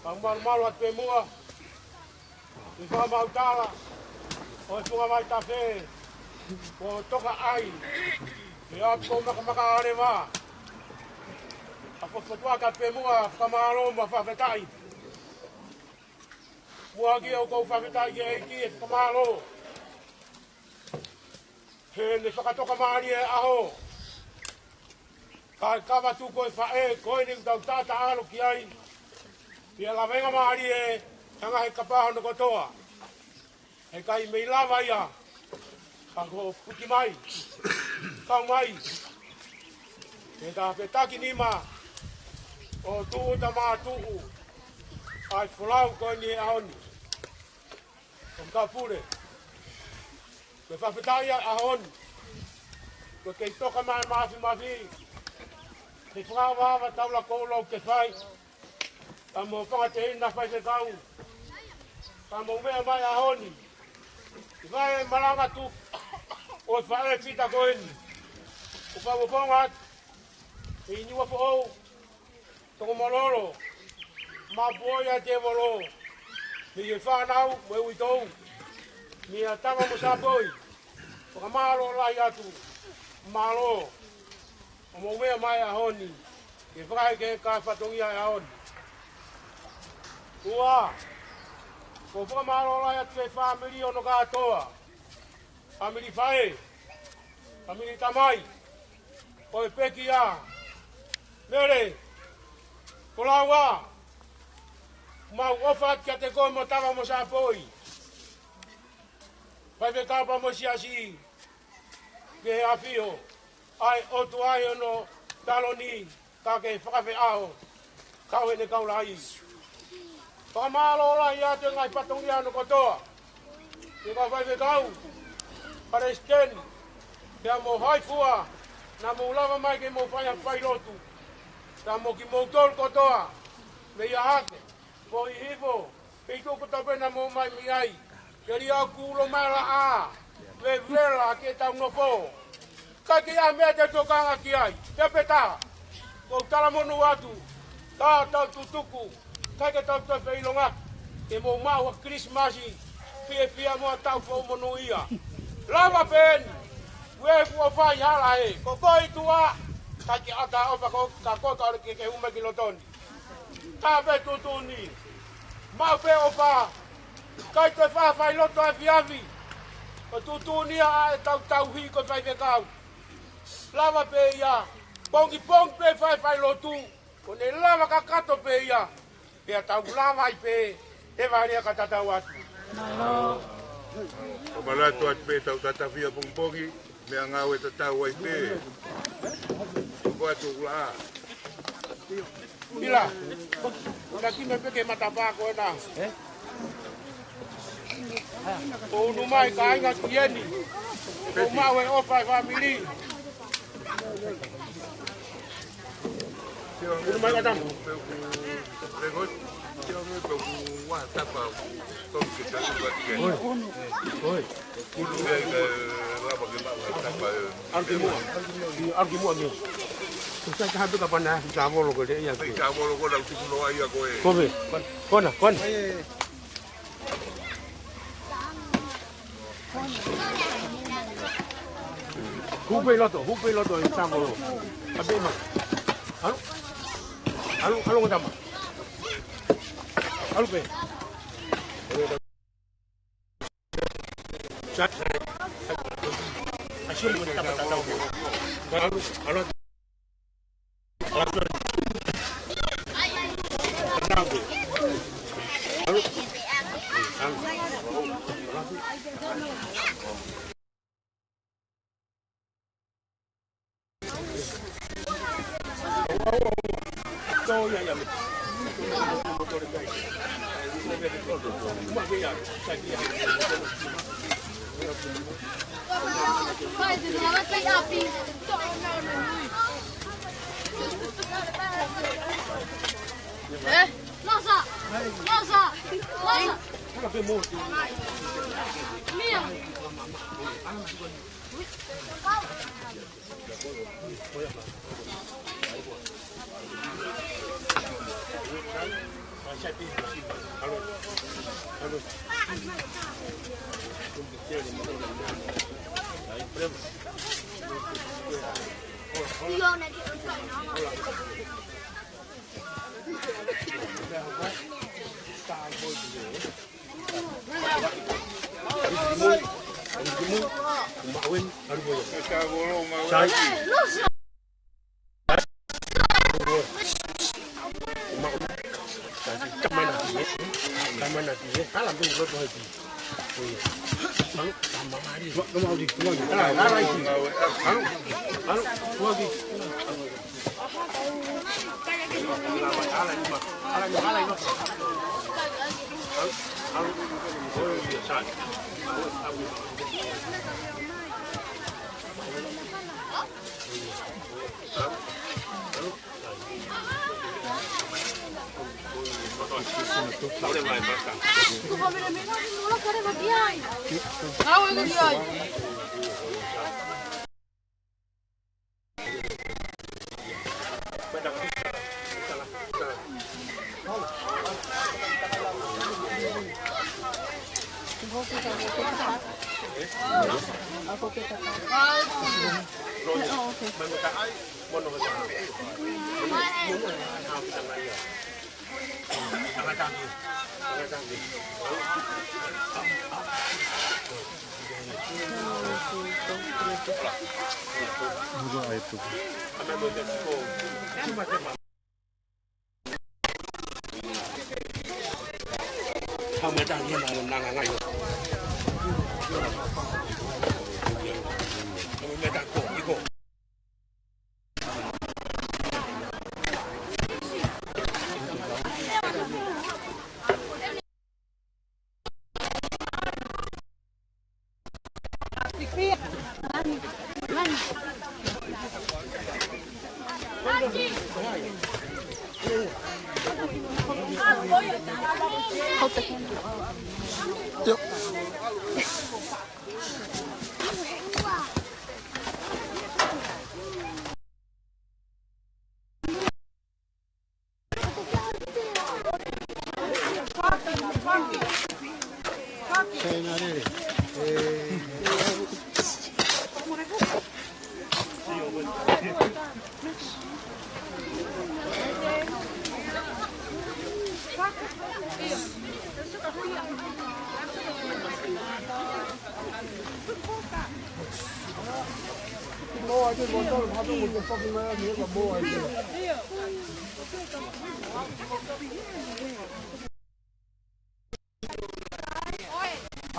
Ka malumalu atu pē muʻa. ʻI he fakamautala ʻo e funga vaitafe ʻo Tokaʻai, ʻe ʻapi ko Makamakaʻaleva. ʻA fofotuʻaki pē muʻa fakamālō mo e fakafetaʻi. Muʻa ki ʻoku ou fakafetaʻi ki he ʻEiki e fakamālō heʻene fakatoka mālie e ʻaho. Kae kavatu ko e faʻē ko eni ʻoku tau taʻataʻalo ki ai. Pea lavenga mālie ʻa e ngaahi kapa hono kotoa. He ʻikai mei lava ia. Ka ko puki mai. Kau mai. Ke ta fetakinima ʻo tuʻuta mātuʻu ʻa e folau ko eni he ʻaho ni. ʻOku ka pule. Ko e fakafetaʻi ʻa e ʻaho ni. Ko e kei toka mai mafimafi. He fakaʻavaʻava taula koula ʻoku ke fai. Ka mo fanga teina faifekau. Ka mo meʻa mai ʻaho ni. ʻI he malanga tuʻu ʻo e faʻē fita ko eni. ʻOku ka mofonga atu. ʻI Niuafoʻou. Toko mololo, mapuʻoi ʻa e tēvolo, mei he fānau mo e uitou, mei a Tama mo Sapoi, fakamālō lahi atu, mālō, ʻo mou meʻa mai ʻaho ni, ke fakaheke ka fatongia e ʻaho ni. Ua, ko e fakamālō lahi atu ki he fāmili hono kātoa, fāmili faʻē, fāmili tamai, ʻo e pekia, Mele, ko Laua, mau ʻofa atu kiate koe mo Tama mo Sapoi. Faifekau pea mo e siasi, ke ʻafio ai ʻOtua ʻi hono taloni, ka ke fakafeʻao, kau ʻene kaulai. Fakamālō lahi atu e ngaahi fatongia hono kotoa, ki he kau faifekau, palesiteni, pea mo hai fua naʻa mou lava mai ke mou fai ha failotu, pea mo kimoutolu kotoa, mei ʻAhake, Foʻi Hifo, pea ʻi tuku kotoa pē naʻa mou ō mai mei ai. Ke lia ʻoku ulo mai laʻā, vevela ke tau nofo. ʻIkai ke ʻi ai ha meʻa te tokanga ki ai, pea pē tā. Ko u talamonū atu, tā tau tutuku, ʻikai ke tau toe feʻilongaki, ke mou maʻu ha Kilisimasi fiefia mo ha taʻu foʻou monūʻia. Lava pē eni, ue kuo fai hala ē, ko koe ʻi tuʻa, ʻikai ke ʻatā ʻofa ko, ka ko ka ole ke ke hū mai ki loto ni. Tā pē tuʻutuʻuni. Maʻu pē ʻofa. ʻIkai toe fai ha failotu ʻafiafi. Ko e tuʻutuʻuni ia ʻa e tau tauhi ko e faifekau. Lava pē ia. Pongipongi pē fai failotu. Ko ʻene lava kakato pē ia. Pea tau lava ai pē. He vale ka tatau atu. Mālō. Ko e manatu atu pē tau tatafia pongipongi. Meʻangāue tatau ai pē. Tuku atu ʻoku laʻā. Pila. Una kime pē ke matapā ko ena. ʻO unu mai kāinga ki eni. ʻO maʻu e ʻofa e fāmili. Unu mai ka tama. Oi. Oi. ʻAlu ki muʻa, ki muʻa. Ko sai ka hapeka pana, ka volo ko le ia. Ka volo ko la, tuku noa ia ko e. Ko ve, kona, kona. Hū pē loto, hū pē loto, e ka volo. Abe ma. ʻAlu. ʻAlu, ʻalu ko tama. ʻAlu pē. Eh, nosa, nosa, nosa. Mia.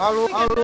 ʻAlu, ʻalu.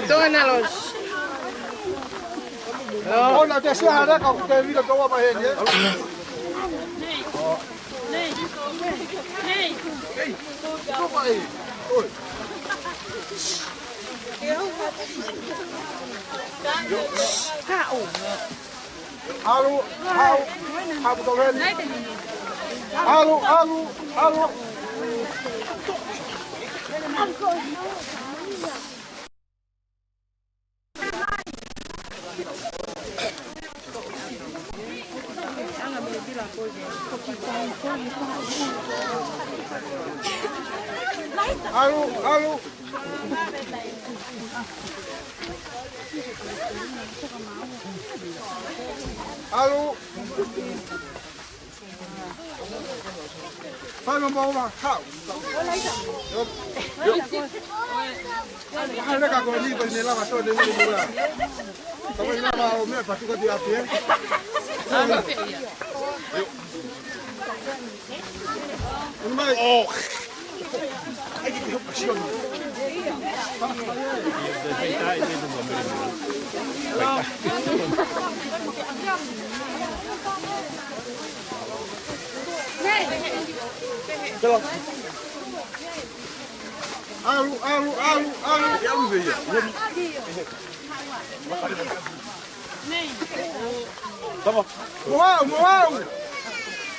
Donald. ʻOua te sio hale ka te vila tō ua maheni, ē? ʻAlu, ʻalu, ʻalu, ʻalu, ʻalu, ʻalu. ʻAlu, ʻalu. ʻAlu. Fai mo mo ma hau. Hale ka ko ni ko ni lava to de ni mula. Ko ni lava o me pa tu ko ti api, ē. Mai. Oh. ʻAlu, ʻalu, ʻalu, ʻalu. Mo au, mo au.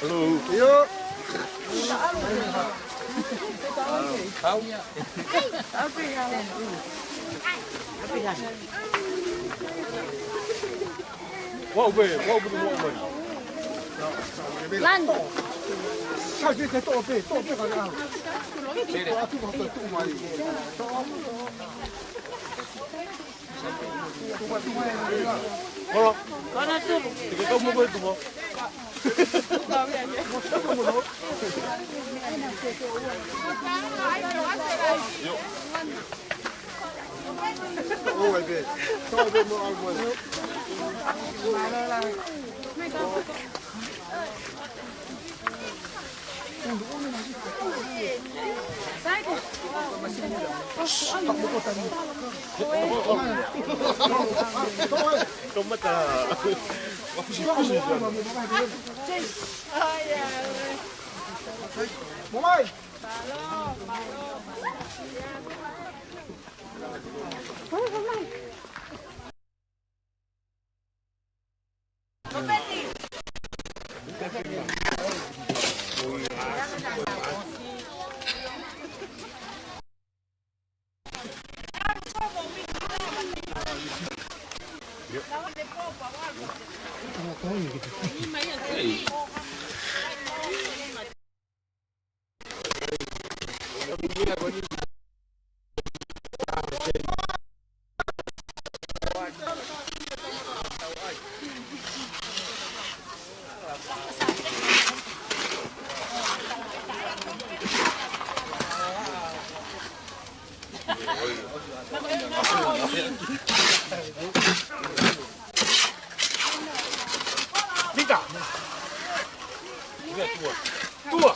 Hello. ʻIo. Mo au, mo au, mo au. Lani. Sai, pē, pē, toʻo pē, toʻo pē, ka nau. Toʻo atu, ka toʻo mai. Kolo. Kolo tu. Ike kau mo ko e tumo. Yo. Oh, I bet. So I bet more almond. Tomata. Mita. Mita tua. Tua.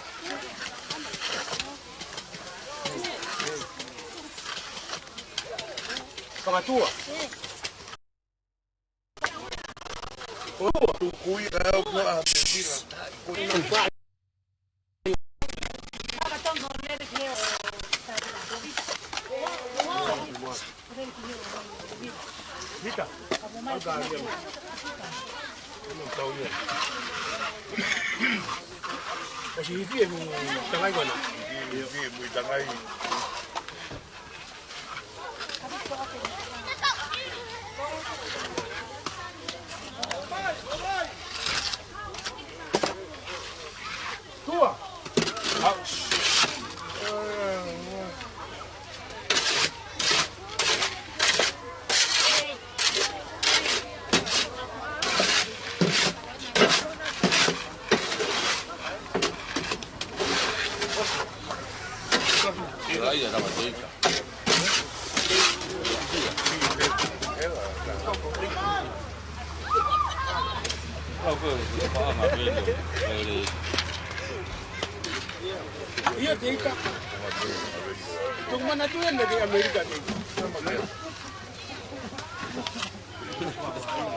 Pangatua. Tua. Tukui kau kua a mevila. Ko ina pai. Mita. Anga ia. Anga tau ia. O si hifi e mu tangai kona. Hifi e mu tangai. Tua. Ouch. Ia, ia, nama teika. Ia teika. Tuku manatu ʻena ki ʻAmelika teika.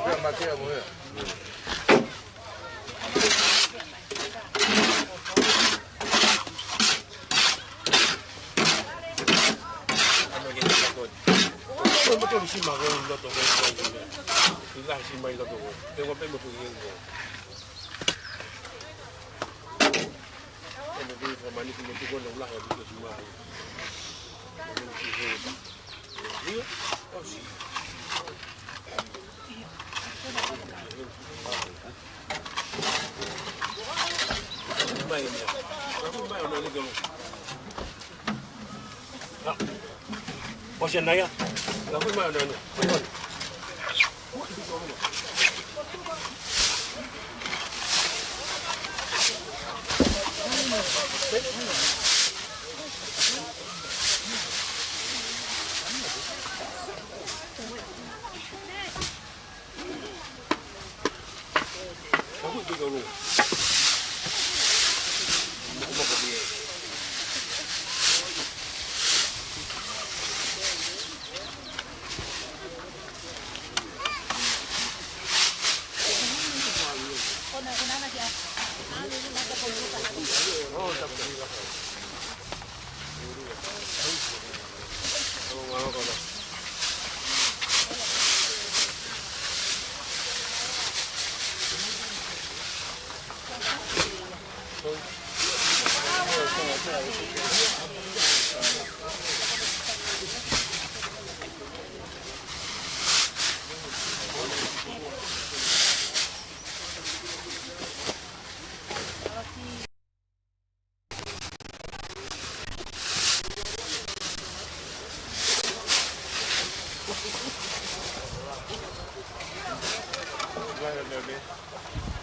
Ia mate a mo ia. Ko e motu ʻi sima ko e loto ko e ko e. ʻI lahi sima ʻi loto ko e. Te ua pe motu ʻi he ko e. Ko e motu ʻi he ko e maniki motu ko e lau lahi ʻa e motu sima. Ko e motu ʻi he. Ia, ʻosi. Mai, mai, mai, mai, mai. ʻOsi ʻana ia. Mai, mai, mai, mai.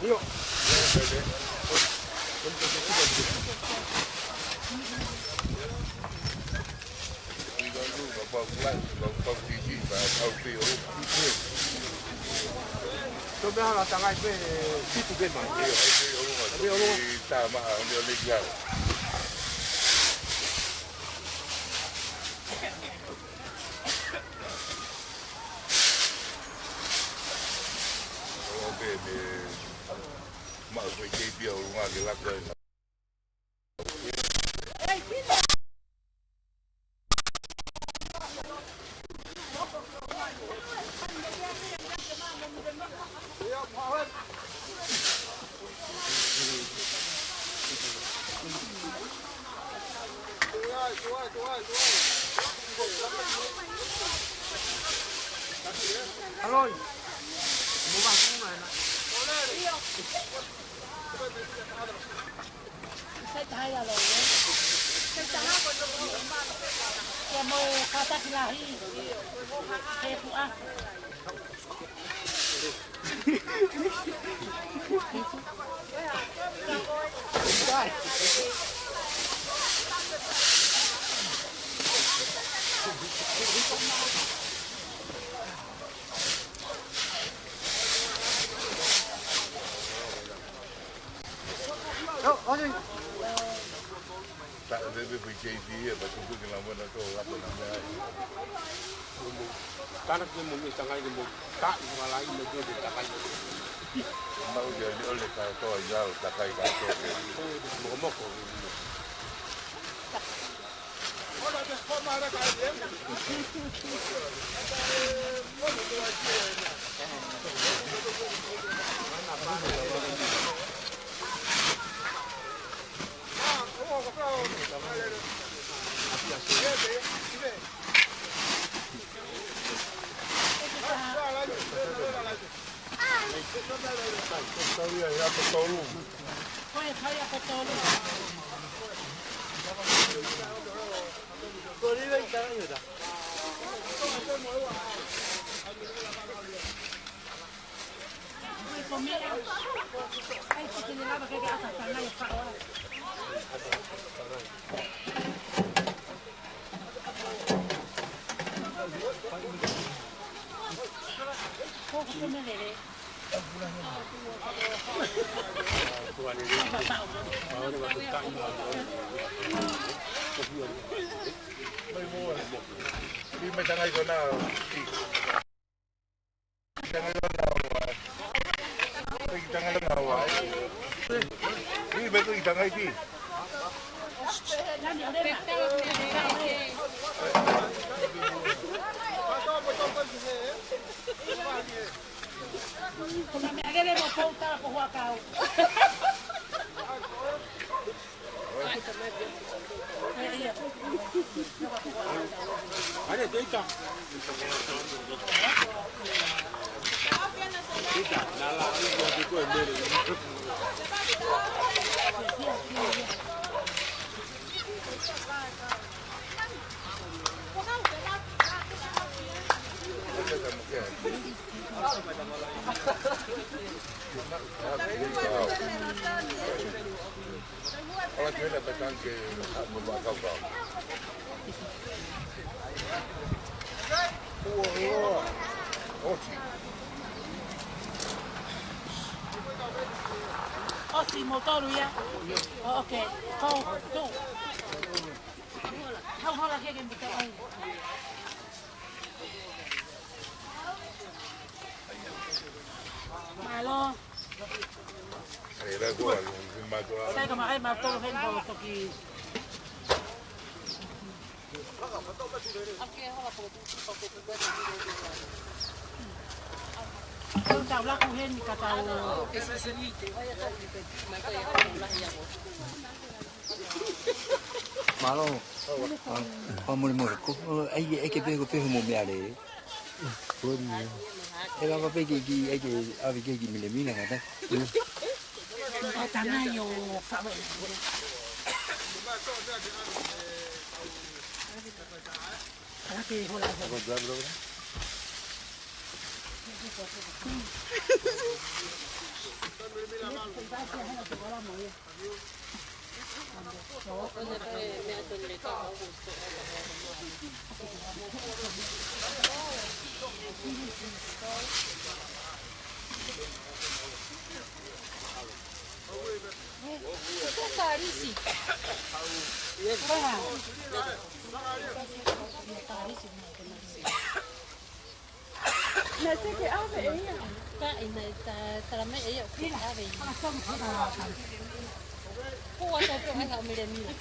ʻIo. Tō meʻa hala tangai pē, situ pē mai. ʻIo, ʻai pē ʻolunga, pē ʻolunga. Tō meʻa hala, ʻo ne ʻo ne kia. ʻO pē me, ma ko i kei pia ʻolunga ke laka ʻi na. Aloi. Mo va kuna ena. Sai taha ia loi, ē? Sai taha ko e toko ni. Ke mo kātaki lahi. Ke puʻa. Io, ʻo ni. Ta, te, te, te, J V ia, pa tuku ki na mona to, la pa na mea. Kana ke mo me tangai ke mo, ta, i wala i me te tangai. Mau ia, ʻio le ka to, ia, takai ka to. Mokomoko. ʻOsi mo tolu ia. ʻO, okay. Ko, tu. Hau hola ke ke mita ai. Mālō. Sai ka makai mātou heni ko toki. Tau tau laku heni ka tau. Mālō. Fakamolemole, ko, ʻai, ʻai ke pehē ko pehē mo meʻa lelei. ʻE lava pē ke, ke, ʻai ke ʻave ke ki milemile ka ta. Ka tangai ʻo fale. Ala ke hola. Naʻe teʻeki ʻave ʻe ia. Ka ʻi naʻe ta-, tala mai ʻe ia ʻoku ʻave ia. Ko ua tau pē ʻai ha ʻo Milemila.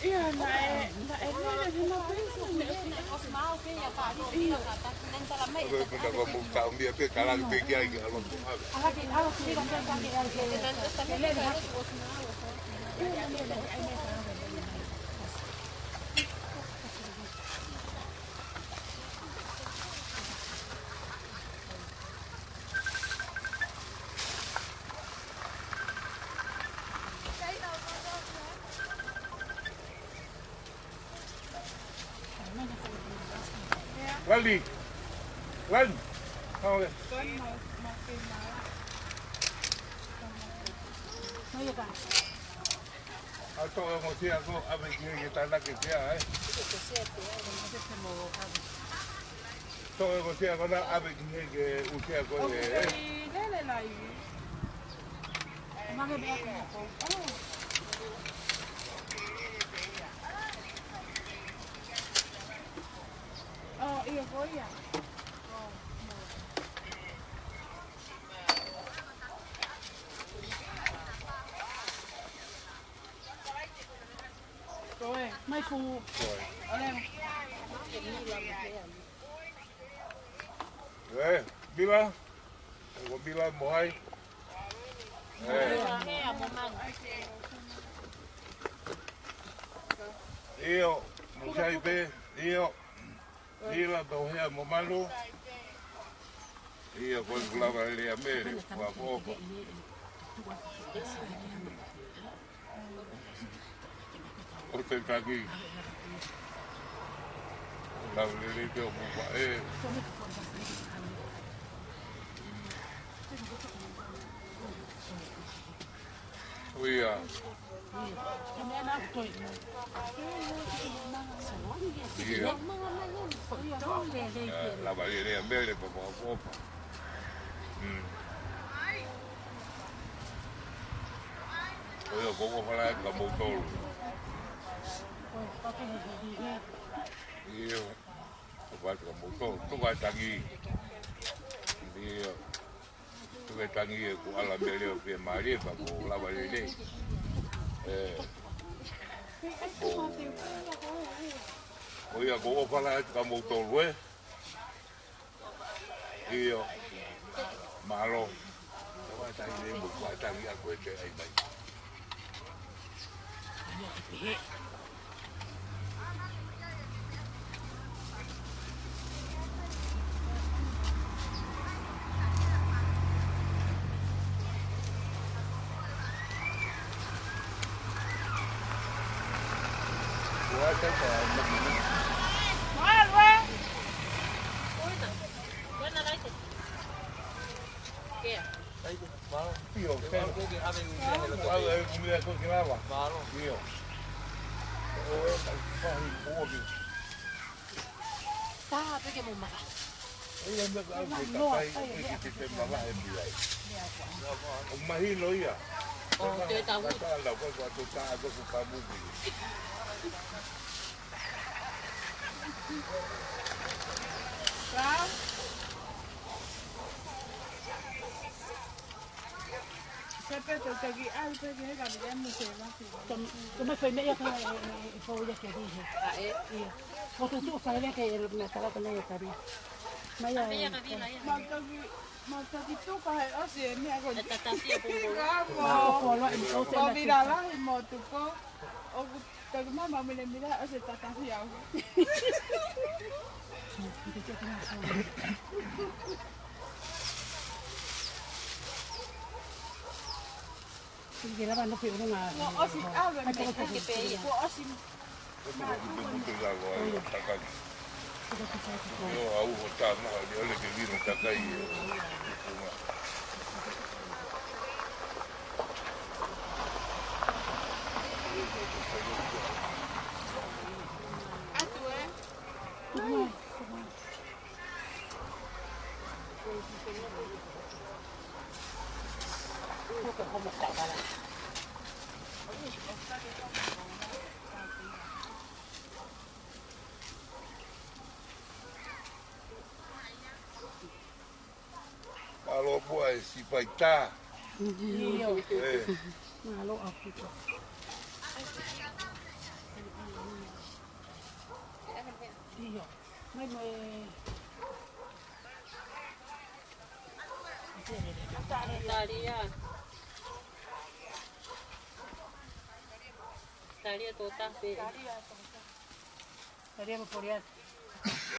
Ia, naʻe, naʻe lele he ma pēsi. Naʻe ʻosi maau pē ia ka ʻi ia ka taki naʻe tala mai ʻe ia. Ko e muna ko mou tau mia pē ka lali pē ki ai ki alo mou ʻave. Ala ke, ala ke, ala ke, ala ke. Lali. Lali. Hao le. ʻA toʻo e ongo sea ko ʻave ki he ke tānaki sea, ē? Toʻo e ongo sea ko na ʻave ki he ke ʻū sea ko ē, ē? ʻO, ia ko ia. Ko e, mai fu. Ko e. ʻOleva. Ē, Mila. Ko Mila mo hai. Ē. ʻIo, mo sai pē, ʻio. Mila, Tauhea mo Manu. ʻIo, ko e kulava lea Mele, kua kopa. ʻO te taki. Lau lele te o muka e. ʻIo. ʻIo. Ē, lava lele Mele pa pa opa. Mm. ʻIo, ko ko fala ka mou tolu. ʻIo. Ko fala ka mou tolu. Tuku ʻa e tangi. ʻIo. Tuku e tangi ē ko ala Mele ʻo pē mālie ka ko lava lele. Ē. Ko ia ko fala ka mou tolu ē. ʻIo. Mālō. Ko e tangi ē mo ko e tangi ʻa ko e te ai mai. ʻIo, ke au e kumia ko ke lava. ʻIo. ʻO e kai fahi kuo ke. Taha pē ke mo maka. ʻIo, me ka au ke ka kai, ke ke te te maka e mia. ʻO mahino ia. ʻO te tau. Ka ta la ko ko to ta ko ko ka mu ki. Ka? Sepe to taki ai pe ke ka mo se va. Toma, toma fai meʻa ka e, e, e fou ia ke rihe. ʻA ē. ʻIo. Ko tu tu fai le ke e na tala ka nei e kari. Mai ia. Mai ia ka vila ia. Mau taki, mau taki tu ka he ʻosi e meʻa ko. E tatafi e pungulu. Ka mo. Mau ko lo e mo se. Mau vila lahi mo tu ko. ʻOku taki mama mele mila ʻosi e tatafi au. Ke lava no pe ʻulunga. Kuo ʻosi ʻave mai hake pē ia. Kuo ʻosi. Ko e mute lalo ai o takai. ʻIo, au ho tama, ʻo le ke vino takai. Mālō muʻa e sipaitā. ʻIo. Ē. Mālō ʻaupito. ʻIo. Mai mo e. Talia. Talia tō tafe. Talia mo Poriasi.